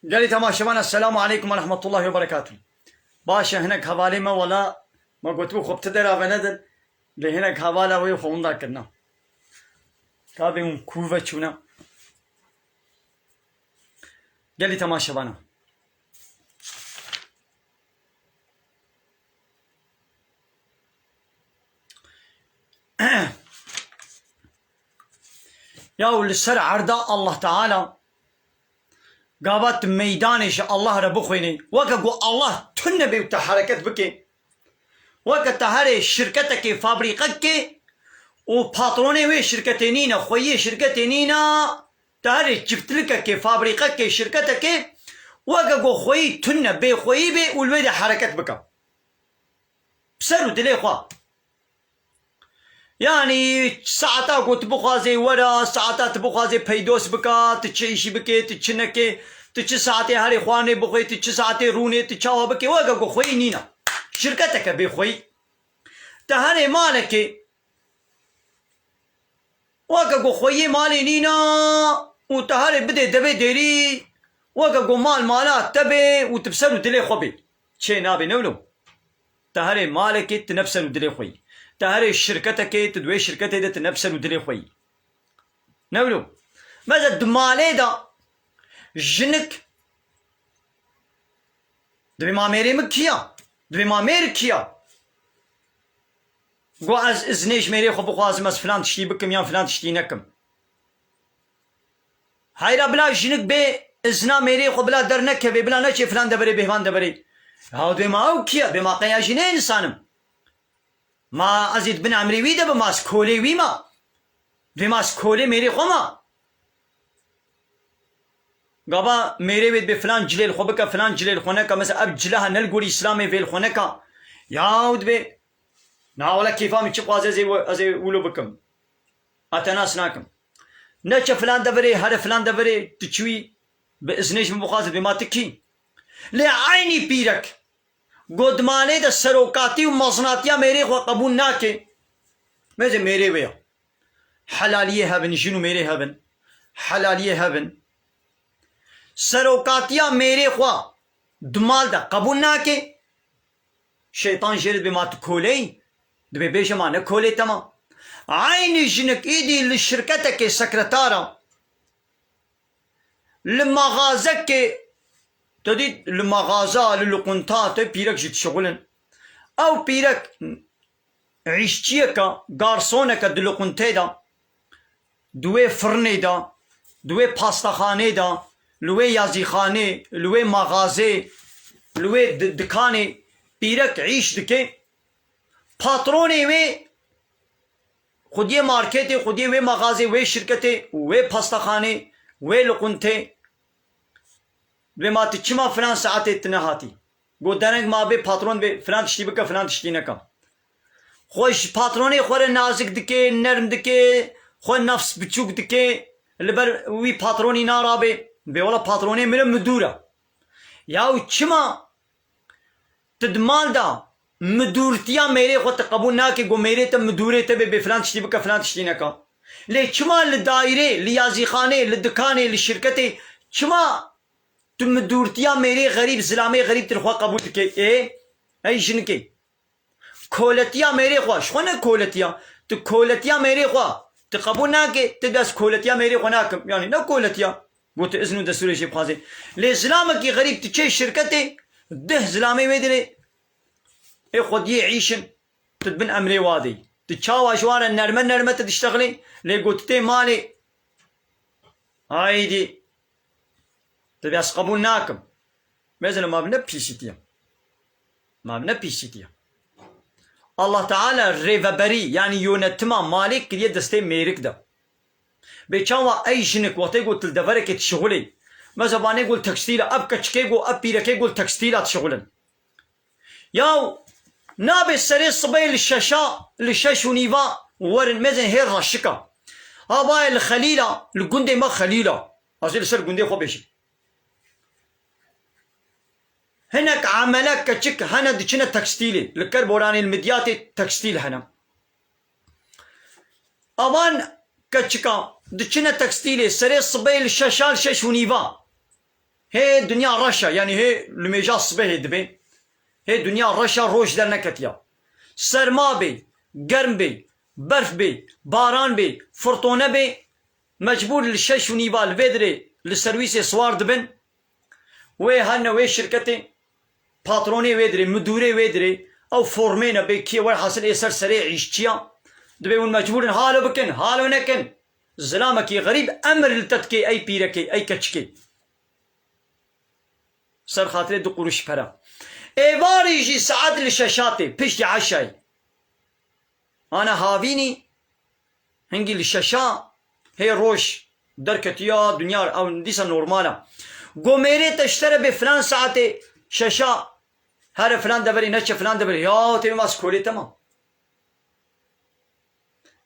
Gelî temaşevan, Esselamu Aleykum ve Rahmetullahi ve Berekatuhu. Baş e, hinek hevalê me wela me gotibû xwe bi ti dera venedin, lê hinek hevala wê xwe winda kirina. Ka bê hûn kû ve çûne. Gelî temaşevana. Yaw li ser erda Allah Teala gava tu meydanê ji Allah re bixwînî, weke ku Allah tune bê û te hereket bike, weke te herê şirketekê, fabrîqekê û patronê wê şirketê nîne, xweyiyê şirketê nîne, te herê çiftlikekê, fabrîqekê, şirketekê, weke ku xweyî tune, bêxweyî bê û li wê de hereket bike. Bi ser û dilê xwe. Yanî saeta ku tu bixwazê were, saeta tu bixwazê peydos bika, tu çi îşî bikê, tu çi nekê, tu çi saetê herê xwarinê bixwê, tu çi saetê rûnê, tu çawa bikê, weke ku xweyî nîne. Şirketeke bêxweyî. Te herê malekê, weke ku xweyî malê nîne û te herê bidê devê dêrî, weke ku mal mala te bê û tu bi ser û dilê xwe bê. Çê nabê, ne wilo? Te herê malekê, tu ne bi ser û dilê xwe yî. Te herê şirketekê, tu di wê şirketê de tu ne bi ser û dilê xwe yî. Ne wilo? Mesela di malê de jinik dibê ma mêrê min kiya? Dibê ma mêr kiya? Go ez iznê ji mêrê xwe bixwazim, ez filan tiştî bikim yan filan tiştî nekim. Heyra bila jinik bê izna mêrê xwe bila dernekeve, bila neçê filan deverê, bêvan deverê. Ya dê ma ew kî ye? Bê ma qeya jî ne însan im? Ma ez ê di bin emrê wî de bim, ma ez kolê wî ma? Dê ma ez kolê mêrê xwe ma? Gava mêrê wê dibê filan cilê li xwe bike, filan cilê li xwe neke. Mesela ev cile ha ne li gorî Îslamê vê li xwe neka. Ya dibê, na wele kêfa min çi dixwaze ez ê, ez ê wilo bikim. A te nas nakim. Neçe filan deverê, here filan deverê, tu çûyî, bi iznê ji min bixwaze, bê ma tu kî? Lê eynî pîrek, go di malê de serokatî û meznatiya mêrê xwe qebûl nake. Mêze mêrê wê ya. Helaliyê hebin, jin û mêrê hebin. Helaliyê hebin. Serokatiya mêrê xwe di mal de qebûl nake. Şeytan jê re dibê ma tu koleyî, dibê bêje ma ne kolê te ma. Eynî jinik îdî li şirketekê sekretara, li maxazekê, tu dî li maxaza, li luqunta, tu pîrek jî dişixulin. Ew pîrek îşçiyeke, garsoneke di luquntê de, di wê firnê de, di wê pastaxanê de, li wê yazîxanê, li wê maxazê, li wê di-, dikanê pîrek îş dike. Patronê wê xwediyê marketê, xwediyê wê maxazê, wê şirketê, wê pastaxanê, wê luquntê. Dibê ma tu çima filan saetê tu nehatî? Go dereng ma bê, patron bê, filan tiştî bike, filan tiştî neke. Xwe ji patronê xwe re nazik dike, nerm dike, xwe nefs biçûk dike, li ber wî patronî narabe. Bê wela patronê min e, midûr e. Yaw çima tu di mal de midûrtiya mêrê xwe tu qebûl nake, got mêrê te midûrê te be, bê filan tiştî bike, filan tiştî neke. Lê çima li daîrê, li yazîxanê, li dikanê, li şirketê, çima tu midûrtiya mêrê xerîb, zilamê xerîb tu li xwe qebûl dike? Ê, ey jinikê. Koletiya mêrê xwe, ji xwe ne koletiya. Tu koletiya mêrê xwe, tu qebûl nake, tu dest koletiya mêrê xwe nakim. Yanî ne koletiya. Got tu izn û destûrê jê bixwazê. Lê zilamekî xerîb tu çê şirketê, deh zilamê wê dirê, ê xwediyê îşin, tu di bin emrê wa de yî. Tu çawa ji wan re nerme nerme tu diştexilê, lê got tu tê malê. Haydî. Tabi ez qebûl nakim. Mesela ma bi ne pîsîtiye. Ma bi ne pîsîtiye. Allah Teala rêveberî, yanî yönetima malê kiriye destê mêrik de. Bê çawa ey jinik wextê got li deverekê dişixulê. Mesela banê got tekstîl e, ev keçikê got, ev pîrekê got tekstîla dişixulin. Yaw, nabe serê sibê li şeşa, li şeş û nîva werin mezin hê reşika. Ha bayê li Xelîla, li gundê me Xelîla. Ez ê li ser gundê xwe bêjim. Hinek emele keçik hene diçine tekstîlê. Li Kerboranê, li Midyatê tekstîl hene. Avan keçika diçine tekstîlê serê sibê li şeşa, li şeş û nîva. Hê dinya reş e, yanî hê limêja sibehê dibe. Hê dinya reş e, roj derneketiya. Serma bê, germ bê, berf bê, baran bê, firtone bê, mecbûr li şeş û nîva li vê dirê li serwîsê siwar dibin. Wê hene wê şirketê, patronê wê dirê, midûrê wê dirê, ew formê ne bê kê, werhasil ê ser serê îşçiya. Dibê hûn mecbûr in halo bikin, halo nekin. Zilamekî xerîb emir li te dikê, ey pîrekê, ey keçikê. Ser xatirê du quruş pere. Êvarî jî saet li şeşatê, piştî eşayê. Ana havînî, hingî li şeşa, hê roj derketiya dinya, ew dîsa normal e. Go mêrê te ji te re bê filan saetê şeşa, here filan deverê, neçe filan deverê. Ya tê mas kolê te ma.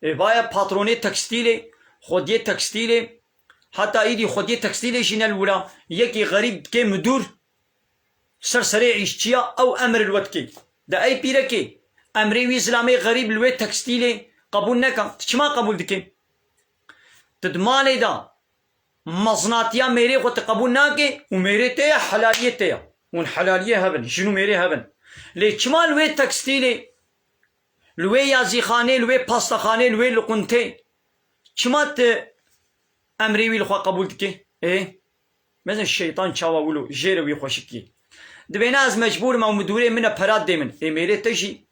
Ê, vaya patronê tekstîlê, xwediyê tekstîlê, heta îdî xwediyê tekstîlê jî ne li wira, yekî xerîb dikê midûr, ser serê îşçiya ew emir li we dikê. De ey pîrekê, emrê wî zilamê xerîb li wê tekstîlê qebûl neka. Tu çima qebûl dikê? Tu di malê de meznatiya mêrê xwe tu qebûl nake û mêrê te ye, helaliyê te ye. Hûn helaliyê hev in, jin û mêrê hev in. Lê çima li wê tekstîlê, li wê yazîxanê, li wê pastaxanê, li wê liqûntê, çima tu emrê wî li xwe qebûl dikê? Ê? Mezin şeytan çawa wilo jê re wî xweşik kî. Dibêne ez mecbûr im, ew midûrê min e, pera dê min. Ê mêrê te jî.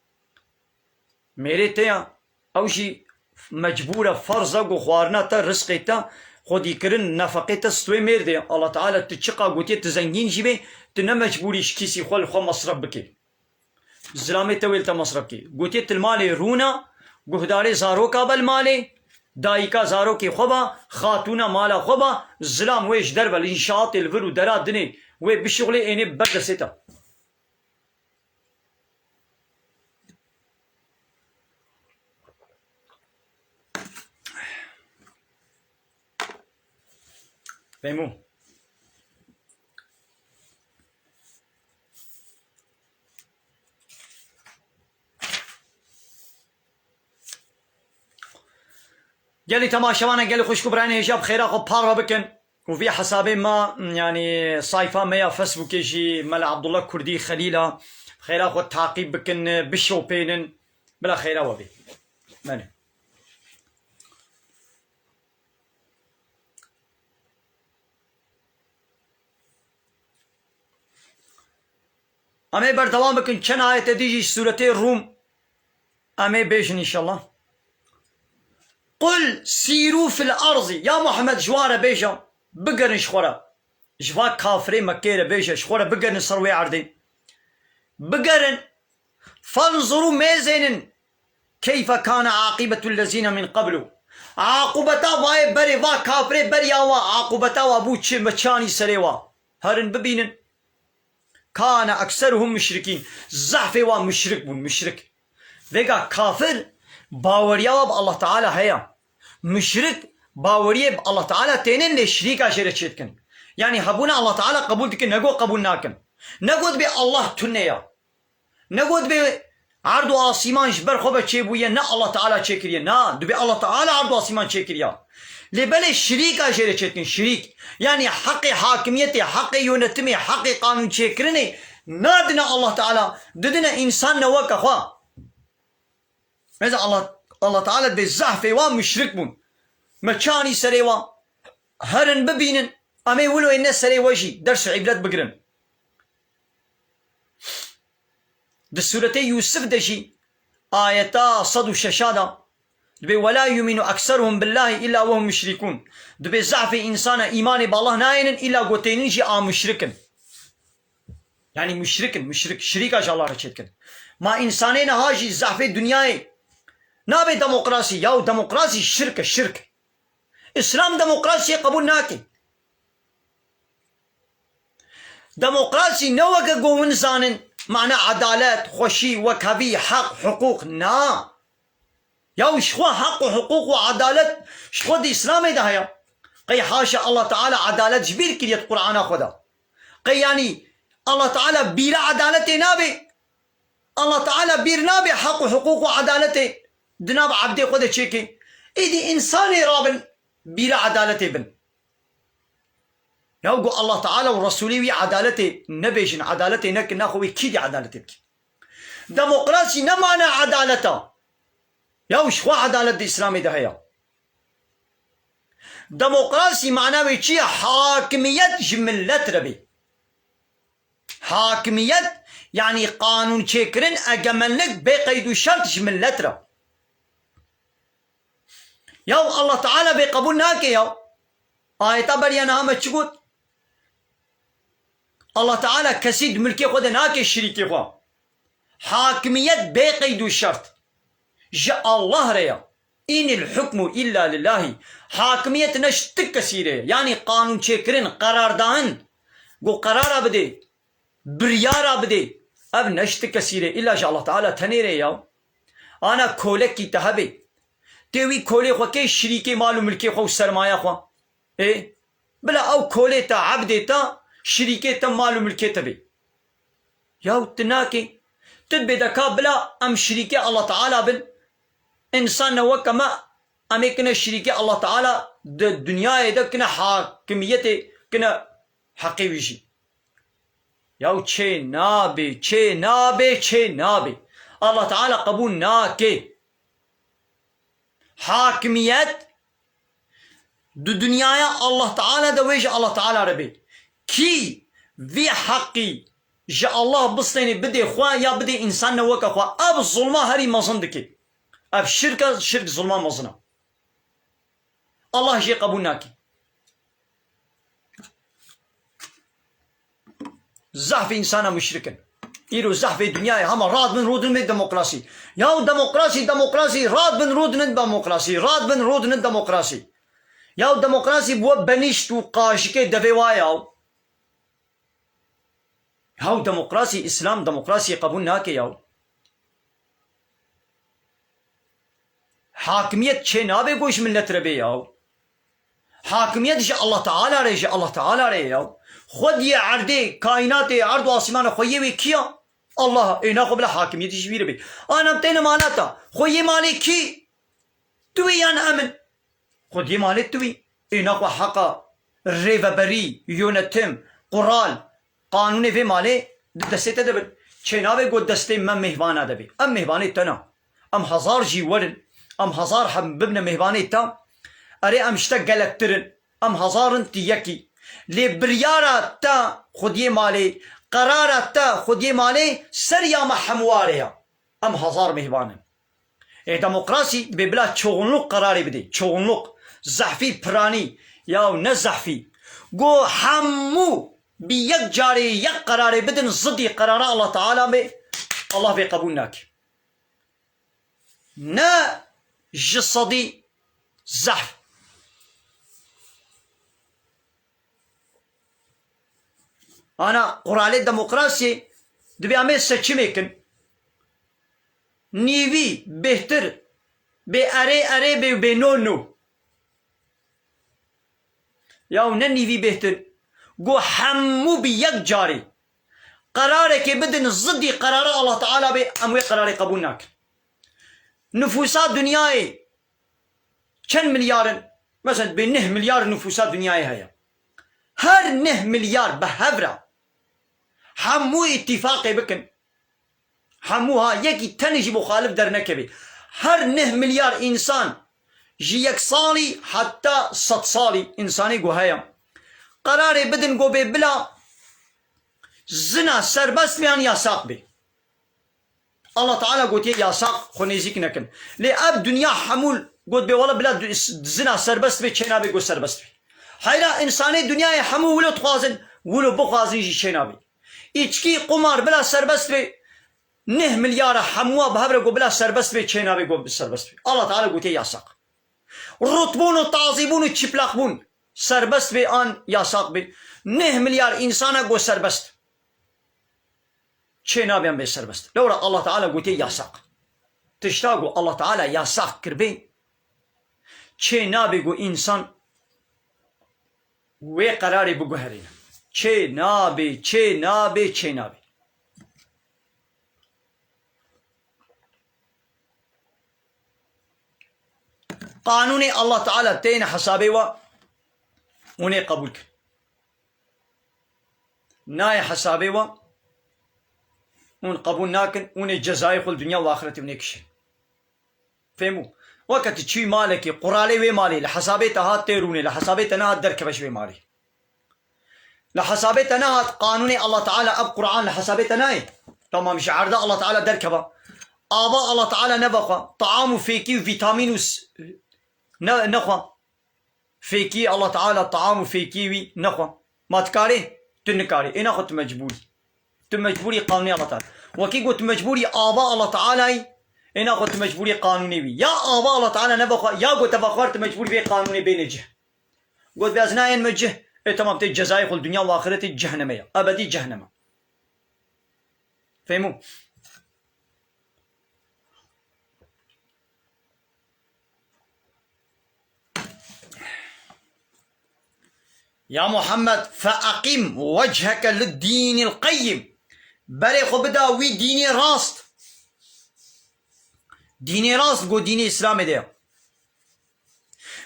Mêrê te ya. Ew jî mecbûr e, ferz e, ku xwarina te, rizqê te, xwedîkirin, nefeqê te stwê mêr de ye. Allah Teala tu çiqa gotiye tu zengîn jî bê, tu ne mecbûrî ji kîsî xwe li xwe mesref bikê. Zilamê te wê li te mesref kê. Gotiye tu li malê rûna, guhdarê zaroka be li malê, dayika zarokê xwe ba, xatûna mala xwe ba, zilam wê ji derve li înşaatê li vir û dera dinê wê bişuxlê ênê ber destê te. Fehmû. Gelî temaşevanan, gelî xwişk û birayên hêja bi xêra xwe parve bikin û vî hesabê me, yanî sayfa me ya Facebookê jî Mela Abdullah Kurdî Xelîla, bi xêra xwe taqîb bikin, bişopênin. Bila xêra we bê. Mene. Em ê berdewam bikin, çend ayetê dî jî ji sûretê Rûm em ê bêjin înşallah. Qul sîrû fil erzî. Ya Muhammed, ji wan re bêje, bigerin ji xwe re. Ji va kafirê Mekkê re bêje, ji xwe re bigerin ser wê erdê. Bigerin, fenzurû, mêzênin, keyfe kâne aqîbetullezîne min qeblu. Aqûbeta vayê berê, va kafirê beriya wa, aqûbeta wa bû çi, me çi anî serê wa. Herin bibînin. Kâne ekseruhum muşrikîn. Zehfê wa muşrik bûn, muşrik. Vêga kafir baweriya wa bi Allah Teala heye. Muşrik baweriyê bi Allah Teala tênin lê şirîka jê re çêdikin. Yanî hebûna Allah Teala qebûl dikin, ne got qebûl nakin. Ne got bê Allah tune ya. Ne got bê erd û asîman ji ber xwe ve çêbûye, ne Allah Teala çêkiriye. Na, dibê Allah Teala erd û asîman çêkiriya. Lê belê şirîka jê re çêdikin, şirîk. Yanî heqê hakimiyetê, heqê yönetimê, heqê qanûnçêkirinê nadine Allah Teala, didine însan ne weke xwe. Mesela Allah, Allah Teala dibê zehfê wa muşrik bûn. Me çi anî serê wa? Herin bibînin. Em ê wilo ê ne serê we jî ders û îbret bigirin. Di sûretê Yûsif de jî ayeta sed û şeş de dibê, "Ve la yuminu ekseruhum billahi illa ve hum muşrikûn." Dibê zehfê însana îmanê bi Allah nayênin, îlla gotênin jî a muşrik in. Yanî muşrik in, muşrik. Şirîka ji Allah re çêdikin. Ma însanê niha jî zehfê dinyayê nabe demokrasî. Yaw demokrasî şirk e, şirk. Îslam demokrasiyê qebûl nake. Demokrasî ne weke ku hûn zanin, mana edalet, xweşî, wekhevî, heq, hiqûq, na. Yaw ji xwe heq û hiqûq û edalet ji xwe di Îslamê de heye. Qey haşa Allah Teala edalet ji bîr kiriye di Qur'ana xwe de. Qey yanî Allah Teala bîra edaletê nabe. Allah Teala bîr nabe heq û hiqûq û edaletê di nav ebdê xwe de çêke. Êdî însanê rabin bîra edaletê bin. Ya ku Allah Teala û Resulî wî edaletê nebêjin, edaletê nekin, naxwe wê kî dî edaletê bike? Demokrasî ne mana edaleta. Ya ji xwe edalet di Îslamê de heye. Demokrasî mana wê çi ye? Hakimiyet ji millet re bê. Hakimiyet, yanî qanûnçêkirin, egemenlik bê qeyd û şert ji millet re. Yaw Allah Teala vê qebûl nake yaw. Ayeta beriya niha me çi got? Allah Teala kesî di milkê xwe de nake şirîkê xwe. Hakimiyet bê qeyd û şert ji Allah re ya. Înil hukmu illa lillahi. Hakimiyet ne ji ti kesî re ye. Yanî qanûnçêkirin, qerardan, ku qerara bidê, biryara bidê. Ev ne ji ti kesî re, îlla ji Allah Teala tenê re ya. Ana kolekî te hebe. Tê wî kolê xwe kê şirîkê mal û milkê xwe û sermaya xwe? Ê, bila ew kolê te, ebdê te, şirîkê te, mal û milkê te bê. Yaw tu nakê. Tu dibê de ka bila em şirîkê Allah Teala bin. Însan ne weke me, em ê kine şirîkê Allah Teala di dinyayê de kine hakimiyetê, kine heqê wî jî. Yaw çê nabê, çê nabê, çê nabê. Allah Teala qebûl nake. Hakimiyet di dinyaya Allah Teala de wê ji Allah Teala re bê. Kî vî heqî ji Allah bistênê bidê xwe ya bidê însan ne weke xwe, ev zulma herî mezin dike. Ev şirk e, şirk zulma mezin e. Allah jê qebûl nake. Zehfê însana muşrik in. Îro zehfê dinyayê hema radibin rûdin bê demokrasî. Yaw demokrasî, demokrasî, radibin rûdinin demokrasî, radibin rûdinin demokrasî. Yaw demokrasî bi we benîşt û qaşikê devê wa yaw. Yaw demokrasî, Îslam demokrasiyê qebûl nake yaw. Hakimiyet çê nabe ku ji millet re bê yaw. Hakimiyet ji Allah Teala re, ji Allah Teala re ye yaw. Xwediyê erdê, kaînatê, erd û asîmana xwediyê wê kî ya? Allah. Ê naxwe bila hakimiyetî ji wî re bê. Ana em têne mala te. Xwediyê malê kî? Tu wê yan em in? Xwediyê malê tu wî. Ê naxwe heqa rêveberî, yönetim, qural, qanûnê vê malê di destê te de bin. Çê nabe got destê me mêhvana de bê. Em mêhvanê te ne. Em hezar jî werin. Em hezar hem bibine mêhvanê te. Erê em ji te gelektir in. Em hezar in tu yekî. Lê biryara te xwediyê malê, qerara te xwediyê malê ser ya me hemû are ya. Em hezar mêhvan in. Ê demokrasî dibê bila çoğunluk qerarê bidê. Çoğunluk. Zehfî, piranî. Yaw ne zehfî. Go hemû bi yek carê yek qerarê bidin zidî qerara Allah Teala bê. Allah vê qebûl nake. Ne ji sedî zehf. Ana quralê demokrasiyê dibê em ê seçimê kin. nîvî bêhtir, bê erê erê bê û bê no no. Ya ne nîvî bêhtir. Go hemû bi yek carê qerarekê bidin zidî qerara Allah Teala bê, em wê qerarê qebûl nakin. Nifûsa dinyayê çend milyar in? Mesela bê neh milyar nifûsa dinyayê heye. Her neh milyar bi hev re hemû îtîfaqê bikin. Hemû ha, yekî tenê jî muxalif dernekevê. Her neh milyar însan ji yek salî heta sed salî însanê ku heye. Qerarê bidin ku bê bila zina serbest be yan yasaq be. Allah Teala gotiye yasaq, xwe nêzîk nekin. Lê ev dinya hemû got bê wela bila du-, zina serbest be, çê nabe got serbest be. Heyra însanê dinyayê hemû wilo dixwazin, wilo bixwazin jî çê nabe. Îçkî, qumar bila serbest be, neh milyara hemûa bi hev re got bila serbest be, çê nabe got serbest be. Allah Teala gotiye yasaq. Rutbûn û tazîbûn û çiplaqbûn serbest be an yasaq be. Neh milyar însana got serbest. Çê nabe em bê serbest. Lewra Allah Teala gotiye yasaq. Tişta ku Allah Teala yasaq kiribê, çê nabe ku însan wê qerarê biguherîne. Çê nabe, çê nabe, çê nabe. Qanûnê Allah Teala têne hesabê we, hûn ê qebûl kin. Nayê hesabê we, hûn qebûl nakin, hûn ê cezayê xwe li dinya û axretê hûn ê kişin. Fêmû? Weke tu çûyî malekê, quralê wê malê li hesabê te hat tê rûnê, li hesabê te nehat derkeve ji vê malê. Li hesabê te nehat qanûnê Allah Teala, ev Quran li hesabê te nayê. Tamam, ji erda Allah Teala derkeva. Ava Allah Teala nevexwe. Taam û fêkî û vîtamîn û s-, ne, nexwe. Fêkî Allah Teala taam û fêkî wî nexwe. Ma dikarê? Tu nikarî. Ê naxwe tu mecbûrî. Tu mecbûrî qanûnê Allah Teala. Wekî got tu mecbûrî ava Allah Teala yî, ê naxwe tu mecbûrî qanûnê wî. Ya ava Allah Teala nevexwe, ya got te vexwar tu mecbûrî vê qanûnê bêne cih. Got bê ez nayên me cih. Ê temam tê cezayê xwe li dinya û axiretê cehneme ye. Ebedî cehneme. Fêmû? Ya Muhammed, feeqîm wecheke lid-dînil qeyyîm. Berê xwe bida wî dînê rast. Dînê rast, go dînê Îslamê de ye.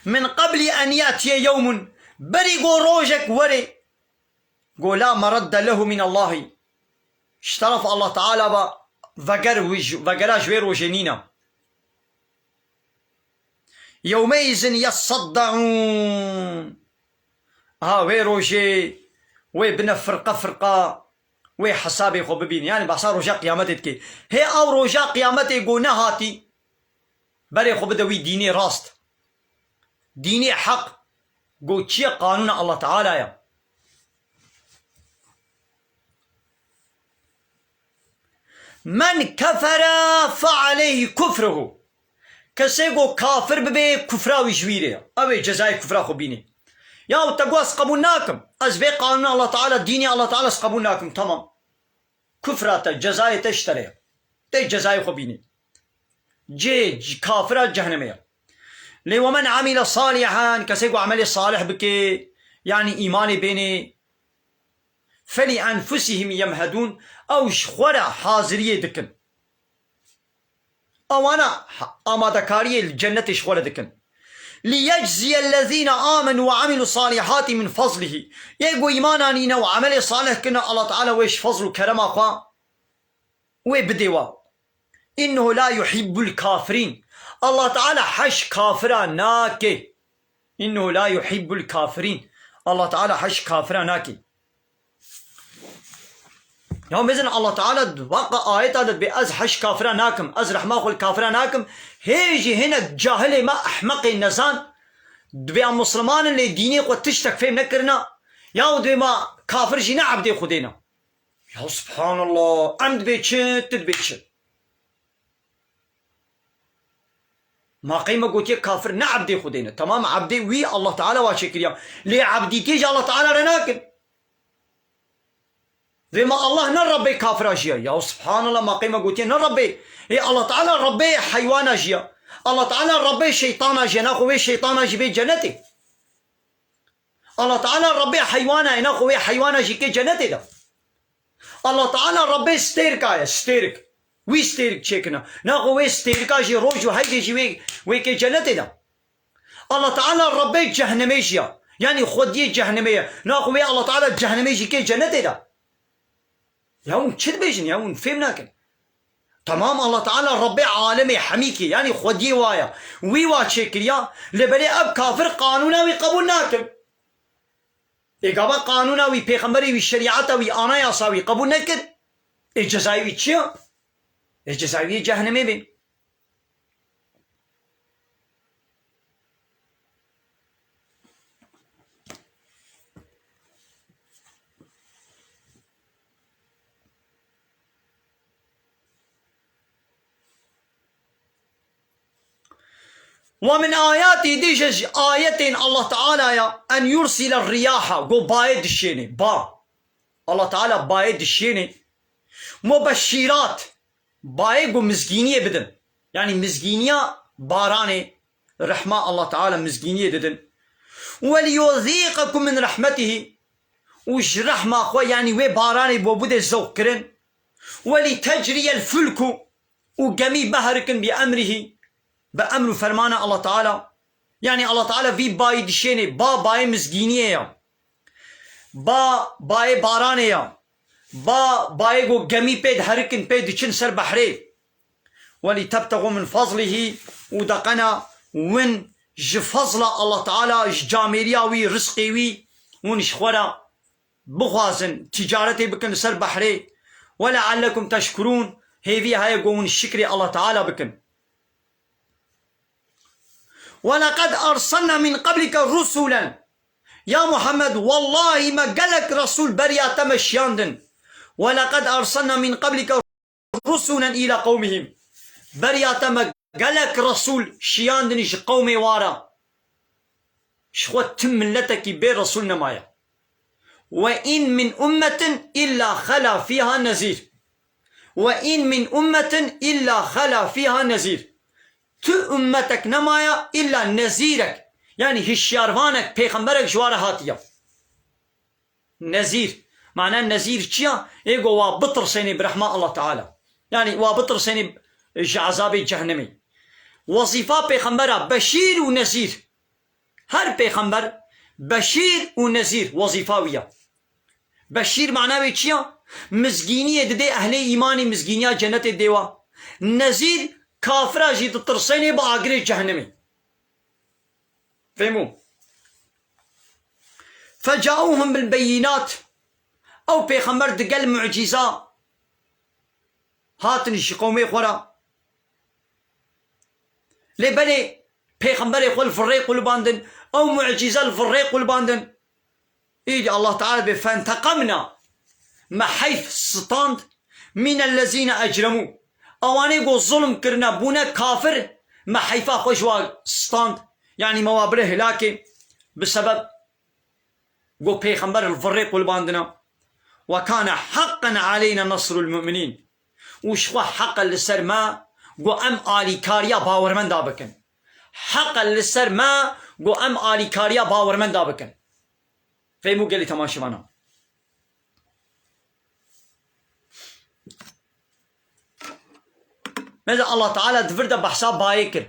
Min qeblî en yatiye yewmun. Berî go rojek were. Go la meredde lehu min Allahî. Ji teref Allah Teala ve veger wî ji, vegera ji wê rojê nîne. Yewmeîzin yesseddeûn. Ha, wê rojê wê bine firqe firqe, wê hesabê xwe bibîne. Yanî behsa roja qiyametê dike. Hê ew roja qiyametê go nehatî, berê xwe bide wî dînê rast. Dînê heq, go çi ye? Qanûna Allah Teala ye. Men kefere fe aleyhi kufruhu. Kesê go kafir bibe, kufra wî ji wî re ye. Ew ê cezayê kufra xwe bîne. Ya te got ez qebûl nakim. Ez vê qanûna Allah Teala, dînê Allah Teala ez qebûl nakim. Tamam. Kufra te, cezayê te ji te re ye. Tê cezayê xwe bînî. Cê c-, kafira cehnimê ye. Lê we men amile salihan, kesê ku emelê salih bike, yanî îmanê bênê, felî enfusihim yemhedûn, ew ji xwe re haziriyê dikin. Ewana ha-, amadekariyê li cennetê ji xwe re dikin. Liyecziyellezîne amenû ve amilû salihati min fazlihî. Yê ku îman anîne û emelê salih kirine, Allah Teala wê ji fazl û kerema xwe wê bidê wa. Innehu la yuhibbul kafirîn. Allah Teala heş kafira nake. Innehu la yuhibbul kafirîn. Allah Teala heş kafira nake. Ya mezin Allah Teala di waka ayeta de dibê ez heş kafira nakim, ez rehma xwe li kafira nakim. Hê jî hinek cahilê me, ehmeqê nezan, dibê em Musliman in lê dînê xwe tiştek fêm nekirina. Ya dibê ma kafir jî ne ebdê Xwedê ne. Ya subhanallah, em dibê çi, tu dibê çi? Ma qey me gotiye kafir ne ebdê Xwedê ne. Tamam, ebdê wî Allah Teala wa çêkiriya. Lê ebdîtiyê ji Allah Teala re nakin. Vê ma Allah ne Rebbê kafira jî ya. Ya subhanallah, ma qey me gotiye ne Rebbê. Ê Allah Teala Rebbê heywana jî ya. Allah Teala Rebbê şeytana jî ya. Naxwe wê şeytana jî bê cennetê. Allah Teala Rebbê heywana ye. Naxwe wê heywana jî kê cennetê de. Allah Teala Rebbê stêrka ye, stêrk. Wî stêrk çêkina. Naxwe wê stêrka jî roj û heydê jî wê, wê kê cennetê de. Allah Teala Rebbê cehnemê jî ya. Yanî xwediyê cehnemê ye. Naxwe wê Allah Teala cehnemê jî kê cennetê de. Ya hûn çi dibêjin ya? Hûn fêm nakin. Temam, Allah Teala Rebbê alemê hemîkê, yanî xwediyê wa ya. Wî wa çêkiriya, lê belê ev kafir qanûna wî qebûl nakin. Ê gava qanûna wî, pêxemberê wî, şerîeta wî, anayasa wî qebûl nekir. Ê cezayê wî çi ya? Ê cezayê wî yê cehnemê bê. Ve min ayatî, dî ji ayetên Allah Teala ya, en yursile riyaha, go bayê dişênê, ba. Allah Teala bayê dişênê. Mubeşşîrat, bayê go mizgîniyê bidin. Yanî mizgîniya baranê, rehma Allah Teala mizgîniyê didin. Ve liyuzîqekum min rehmetihî, û ji rehma xwe, yanî wê baranê bo bide zewq kirin. Ve lî tecriyel fulku, û gemî biherikin bi emrihî, bi emr û fermana Allah Teala. Yanî Allah Teala vî bayî dişênê, ba bayê mizgîniyê ya. Ba bayê baranê ya. Ba bayê go gemî pê diherikin, pê diçin ser behrê. Ve lî tebtexû min fezlihî, û deqena win ji fezla Allah Teala, ji camêriya wî, rizqê wî, win ji xwe re bixwazin, tîcaretê bikin li ser behrê. Ve leallekum teşkurûn, hêvî heye ku hûn şikrê Allah Teala bikin. Ve leqed erselna min qablike rusulen. Ya Muhammed, wellahî me gelek resûl beriya te me şiyandin. Ve leqed erselna min qablike rusulen îla qewmihim. Beriya te me gelek resûl şiyandin ji qewmê wa re. Ji xwe tim miletekî bê resûl nemaye. Ve in min ummetin illa xela fiha nezîr. Ve in min ummetin illa xela fiha nezîr. Tu ummetek nemaye illa nezîrek, yanî hişyarvanek, pêxemberek ji wa re hatiye. Nezîr. Mana nezîr çi ya? Ê go wa bitirsênê bi rehma Allah Teala. Yanî wa bitirsênê ji ezabê cehnemê. Wezîfa pêxembera beşîr û nezîr. Her pêxember beşîr û nezîr wezîfa wî ya. Beşîr mana wê çi ya? Mizgîniyê didê ehlê îmanî, mizgîniya cennetê dê wa. Nezîr kafira jî ditirsênê bi agirê cehnemê. Fehmû? Fecauhum bil beyînat. Ew pêxember digel mucîza hatin ji qewmê xwe re. Lê belê pêxemberê xwe li virrê qulibandin, ew mucîze li virrê qulibandin. Îdî Allah Teala bê fenteqemna, me heyf stand, mînellezîne ecremû. Ewanê ku zulm kirine, bûne kafir, me heyfa xwe ji wa stand. Yanî me wa bire hilakê bi sebeb ku pêxember li virrê qulbandina. Ve kane heqqen aleyna nasrul mu'minîn. Û ji xwe heq e li ser me ku em alîkariya bawermenda bikin. Heq e li ser me ku em alîkariya bawermenda bikin. Fehmû gelî temaşevana. Mesela Allah Teala di vir de behsa bayê kir.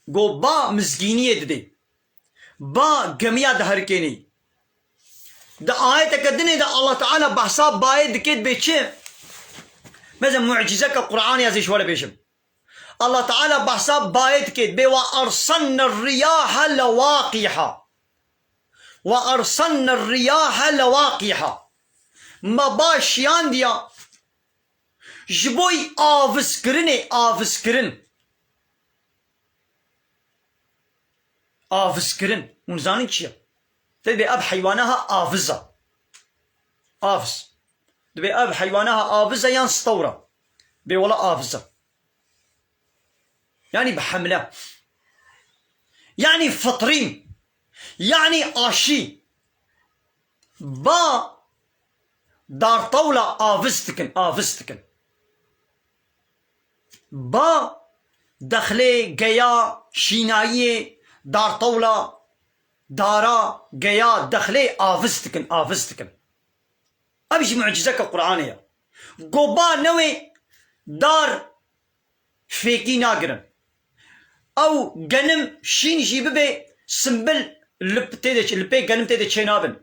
Go ba mizgîniyê didê. Ba gemiya diherikênê. Di ayeteke dinê de Allah Teala behsa bayê dikê bê çi? Mesela mucîzeke Qur'anê ez ê ji we re bêjim. Allah Teala behsa bayê dikê, bê wa ersalne riyahe lewaqîha. Wa ersalne riyahe lewaqîha. Me ba şiyandiya ji bo avizkirinê, avizkirin. Avizkirin. Hûn zanin çi ye? Te dibê ev heywana ha aviz e. Aviz. Dibê ev heywana ha aviz e yan stewr e. Bê wela aviz e. Yanî bi hemle. Yanî fitrî. Yanî aşî. Ba dartewla avist dikin, avist dikin. Ba dexlê, geya, şînayiyê, dartewla, dara, geya, dexlê avist dikin, avist dikin. Ev jî mucizeke Qur'anê ye. Go ba newê dar fêkî nagirin. Ew genim şîn jî bibe, simbil li tê de, li pê genim tê de çênabin.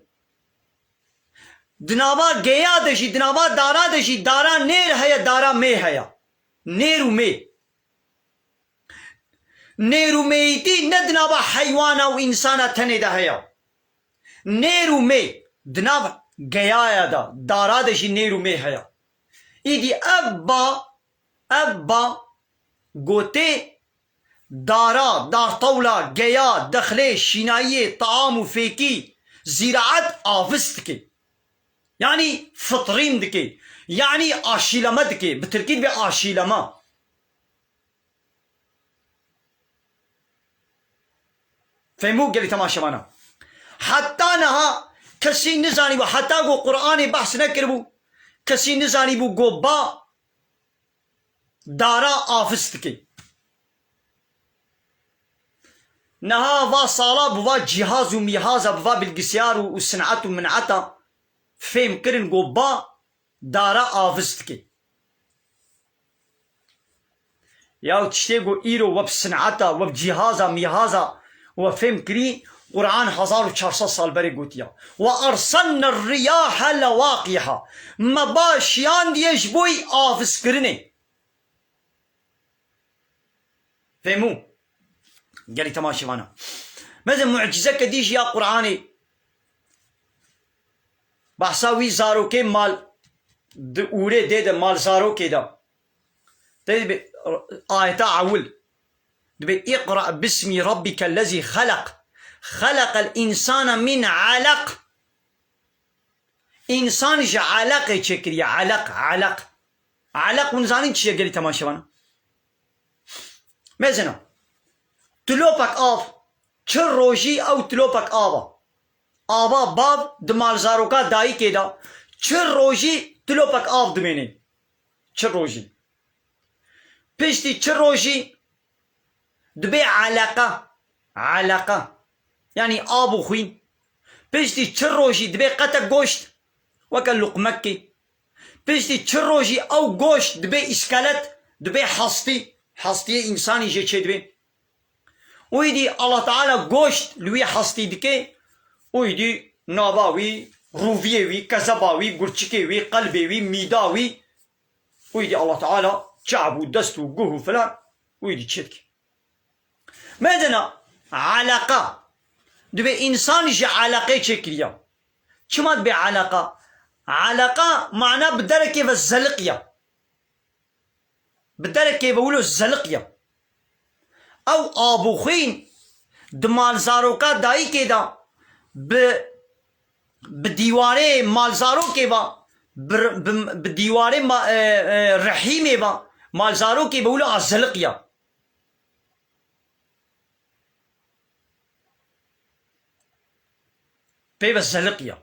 Di nava geya de jî, di nava dara de jî, dara nêr heye, dara mê heye. Nêr û mê. Nêr û mêyîtî ne di nava heywana û însana tenê de heye. Nêr û mê di nav geyaya de, dara de jî nêr û mê heye. Îdî ev ba, ev ba gotê dara, dartewla, geya, dexlê, şînayiyê, taam û fêkî, zîraet avist dike. Yanî fitrîn dike. Yanî aşîleme dike. Bi tirkî dibe aşîleme. Fehmû gelî temaşevana. Heta niha kesî nizanîbû, heta ku Qur'anê behs nekiribû, kesî nizanîbû ku ba dara avist dike. Niha va sala bi va cîhaz û mîhaza, bi va bilgisayar û, û sin'et û min'eta fêm kirin ku ba dara avist dike. Ya tiştê ku îro we bi sin'eta, we bi cîhaza, mîhaza we fêm kirî, Qur'an hezar û çar sed sal berê gotiya. "Ve erselne riyahe lewaqiha." Me ba şiyandiye ji bo avistkirinê. Fehmû? Gelî temaşevana. Meze mucizeke dî jî ya Qur'anê. Behsa wî zarokê mal di ûrê dê de, mal zarokê de. Tê dibe ayeta ewil. Dibe, "Iqra bismi rabbikellezî xeleq. Xeleqel însane min eleq." Însan ji eleqê çêkiriye. Eleq, eleq. Eleq hûn zanîn çi ye gelî temaşevana? Mezina. Tilopek av. Çi rojî ew tilopek av e. Ava bav di malzaroka dayikê de. Çi rojî tilopek av dimêne. Çi rojî. Piştî çi rojî dibe eleqe, eleqe. Yanî av û xwîn. Piştî çi rojî dibe qetek goşt, weke luqmekê. Piştî çi rojî ew goşt dibe îskelet, dibe hestî, hestiyê însanî jê çêdibe. Û îdî Allah Teala goşt li wî hestî dike, û îdî nava wî, rûviyê wî, kezeba wî, gurçikê wî, qelbê wî, mîda wî, û îdî Allah Teala çav û dest û guh û filan, û îdî çêdike. Medena eleqa. Dibe însan ji eleqê çêkiriya. Çima dibe eleqa? Eleqa mana bi derekê ve zeliqiya. Bi derekê ve wilo zeliqiya. Ew av û xwîn di malzaroka dayikê de bi, bi dîwarê malzarokê ve, bi, bi, bi dîwarê ma-, e, e, rehîmê ve malzarokê ve wilo a zeliqiya. Pê ve zeliqiya.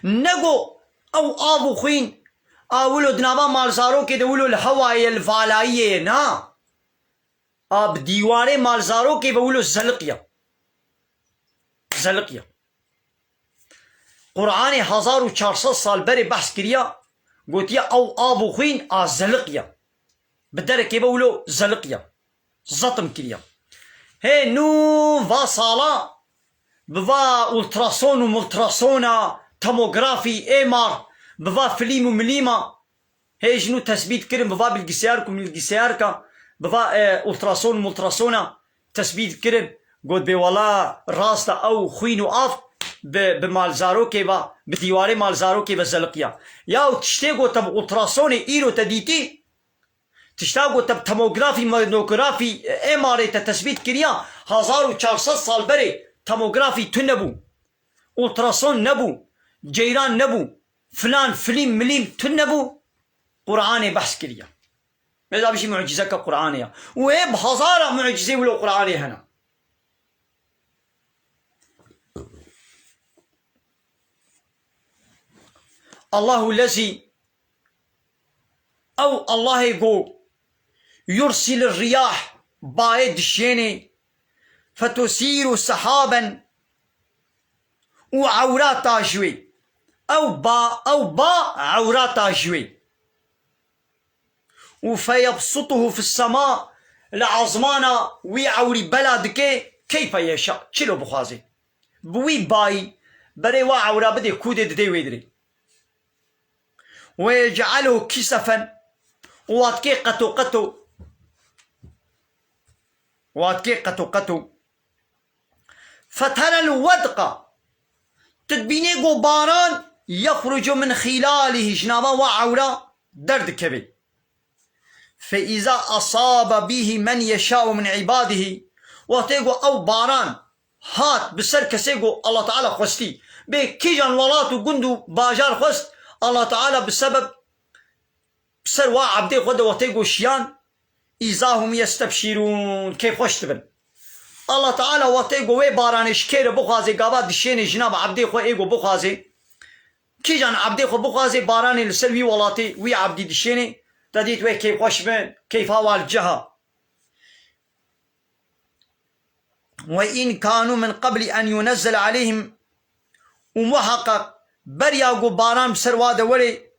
Nego ew av û xwîn a wilo di nava malzarokê de wilo li hewayê ye, li valayiyê ye, na. A bi dîwarê malzarokê ve wilo zeliqiya. Zeliqiya. Qur'anê hezar û çar sed sal berê behs kiriya, gotiya ew av û xwîn a zeliqiya. Bi derekê ve wilo zeliqiya. Zetim kiriya. Hê nû va sala bi va ultrason û multrasona, tomografî, êmar, bi va filîm û milîma, hê ji nû tesbît kirin, bi va bilgisayark û milgisayarka, bi va, e, ultrason û multrasona tesbît kirin. Got bê wela rast e ew xwîn û av bi, bi malzarokê ve, bi dîwarê malzarokê ve zeliqiya. Ya tiştê got te bi ultrasonê îro te dîtî, tişta got te bi tomografî, mamografî, êmarê te tesbît kiriya, hezar û çar sed sal berê tomografî tune bû. Ultrason nebû, ceyran nebû, filan, filîm, milîm tune bû, Qur'anê behs kiriye. Mêza bijî mucîzeke Qur'anê ya. Û ê bi hezara mucîzê wilo Qur'anê hene. Allahu lezî, ew Allahê ku yursil riyah, bayê dişênê, fetusîru sehaben, û ewrata ji wê. Ew ba, ew ba ewrata ji wê. Û feyebsutuhu fis sema, li ezmana wî ewrî bela dike, keyfe yeşa, çilo bixwaze. Bi wî bayî, berê wa ewra bidê, kûdê didê wê dirê. Ve yec'alhu kisefen, û wa dikê qeto qeto. Wa dikê qeto qeto. Feterel wedqa. Tu dibînê ku baran yexrucu min xîlalihî, ji nava wa ewra derdikeve. Fe îza asabe bîhî men yeşa'u min îbadihî. Wextê ku ew baran hat bi ser kesê ku Allah Teala xwestî. Bê kîjan welat û gund û bajar xwest, Allah Teala bi sebeb bi ser wa ebdê xwe de wextê ku şiyan, îza hum yestebşîrûn, kêfxweş dibin. Allah Teala wextê ku wê baranê ji kê re bixwaze, gava dişêne ji nav ebdê xwe ê ku bixwaze. Kîjan ebdê xwe bixwaze, baranê li ser wî welatê, wî ebdî dişêne, te dît wê kêfxweş bin, keyfa wa li cih a. Ve in kanu min qebli en yunezzele aleyhim, û muheqeq beriya ku baran bi ser wa de were,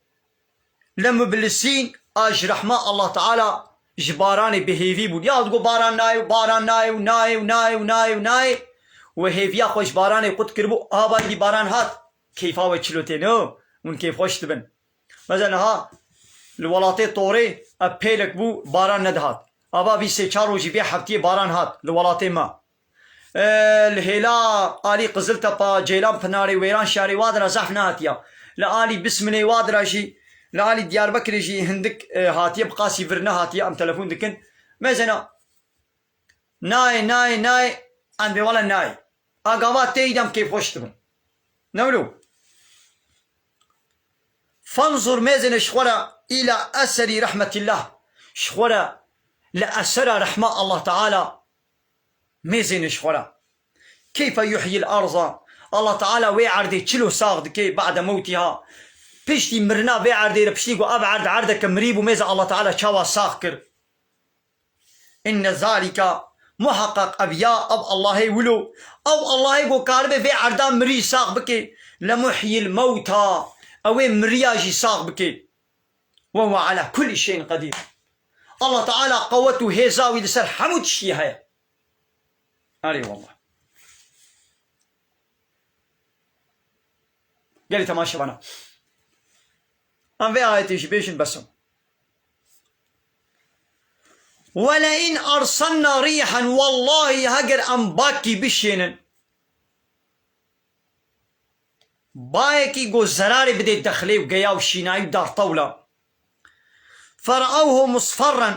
le mubilisîn, a ji rehma Allah Teala ji baranê bi hêvî bûn. Ya digo baran nayê û baran nayê û nayê û nayê û nayê û nayê. We hêviya xwe ji baranê qut kiribû, a ba îdî baran hat. Keyfa we çilo tê, no? Hûn kêfxweş dibin. Mesela niha li welatê Torê ev pêlek bû, baran nedihat. Ava vî sê çar rojî vê heftiyê baran hat li welatê me. E, li hêla alî Qiziltepa, Ceylan Pinarê, Wêran Şarê, wa dira zehf nehatiya. Li alî Bismilê wa dira jî, li alî Diyarbekirê jî hindik, e, hatiye, bi qasî vir nehatiye, em telefon dikin. Mesela nayê, nayê, nayê, em vê wele nayê. A gava tê îdam kêfxweş dibin. Ne wilo? Fanzur mêzêne ji xwe re îla eserî rehmetîllah. Ji xwe re li esera rehma Allah Teala mêzêne ji xwe re. Keyfe yuhyil arza. Allah Teala wê erdê çilo sax dike ba'de mewtiha. Piştî mirina vê erdê re, piştî ku ev erd erdeke mirî bû, mêze Allah Teala çawa sax kir. Inne zalika, muheqeq ev ya, ev Allahê wilo, ew Allahê ku karibe vê erda mirî sax bike, le muhyil mewta, ew ê miriya jî sax bike. Ve huve ala kulli şeyin qedîr. Allah Teala qewet û hêza wî li ser hemû tiştî heye. Erê wallah. Gelî temaşevana. Em vê ayetê jî bêjin bes in. Wele in arsalna rîhen, wallahî heger em bakî bişênin, bayekî ku zerarê bidê dexlê û geya û şînayî û dartewla. Fer'ewhu musferren,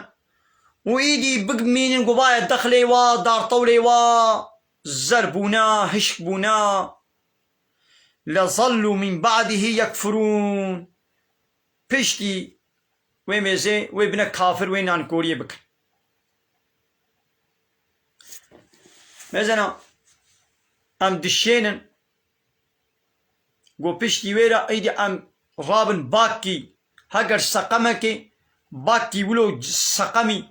û îdî bigmînin ku baye dexlê wa, dartewlê wa zer bûna, hişk bûna. Lezallu min ba'dihi yekfurûn. Piştî wê mêzê, wê bine kafir, wê nankoriyê bikin. Mêzena em dişênin, ku piştî wê re êdî em rabin bakî, heger seqemekê, bakî wilo seqemî,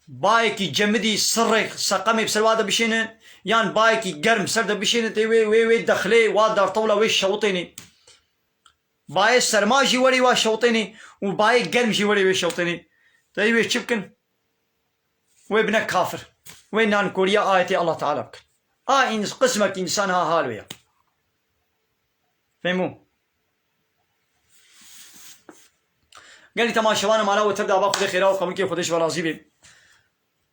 bayekî cemidî sirrê seqemê bi ser wa de bişêne, yan bayekî germ ser de bişêne, tê wê, wê, wê dexlê, wa dartewla wê şewitênê. Bayê serma jî werê wa şewitênê û bayê germ jî werê wê şewitênê. Tê wê çi bikin? Wê bine kafir. Wê nankoriya ayetê Allah Teala bikin. A ins-, qismek însan ha hal wê ya. Fehmû? Gelî temaşevanê mala we tev de ava Xwedê xêra û qebûlkê Xwedê ji we razî bê.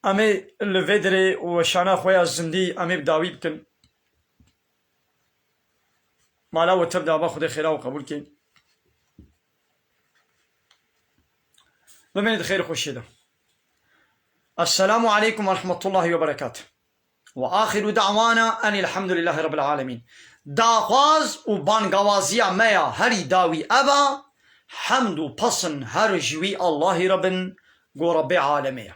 Em ê li vê derê û weşana xwe ya zindî em ê bi dawî bikin. Mala we tev de ava Xwedê xêra û qebûlkê. Bimînit xêr û xweşiyê de. Esselamu aleykum ve rahmetullahi ve berekatuh. Ve axiru da'wana enil hamdülillahi rabbil alemin. Daxwaz û bangawaziya me ya herî dawî ev a, hemd û pesin her ji wî Allahî re bin, go Rebbê alemê ye.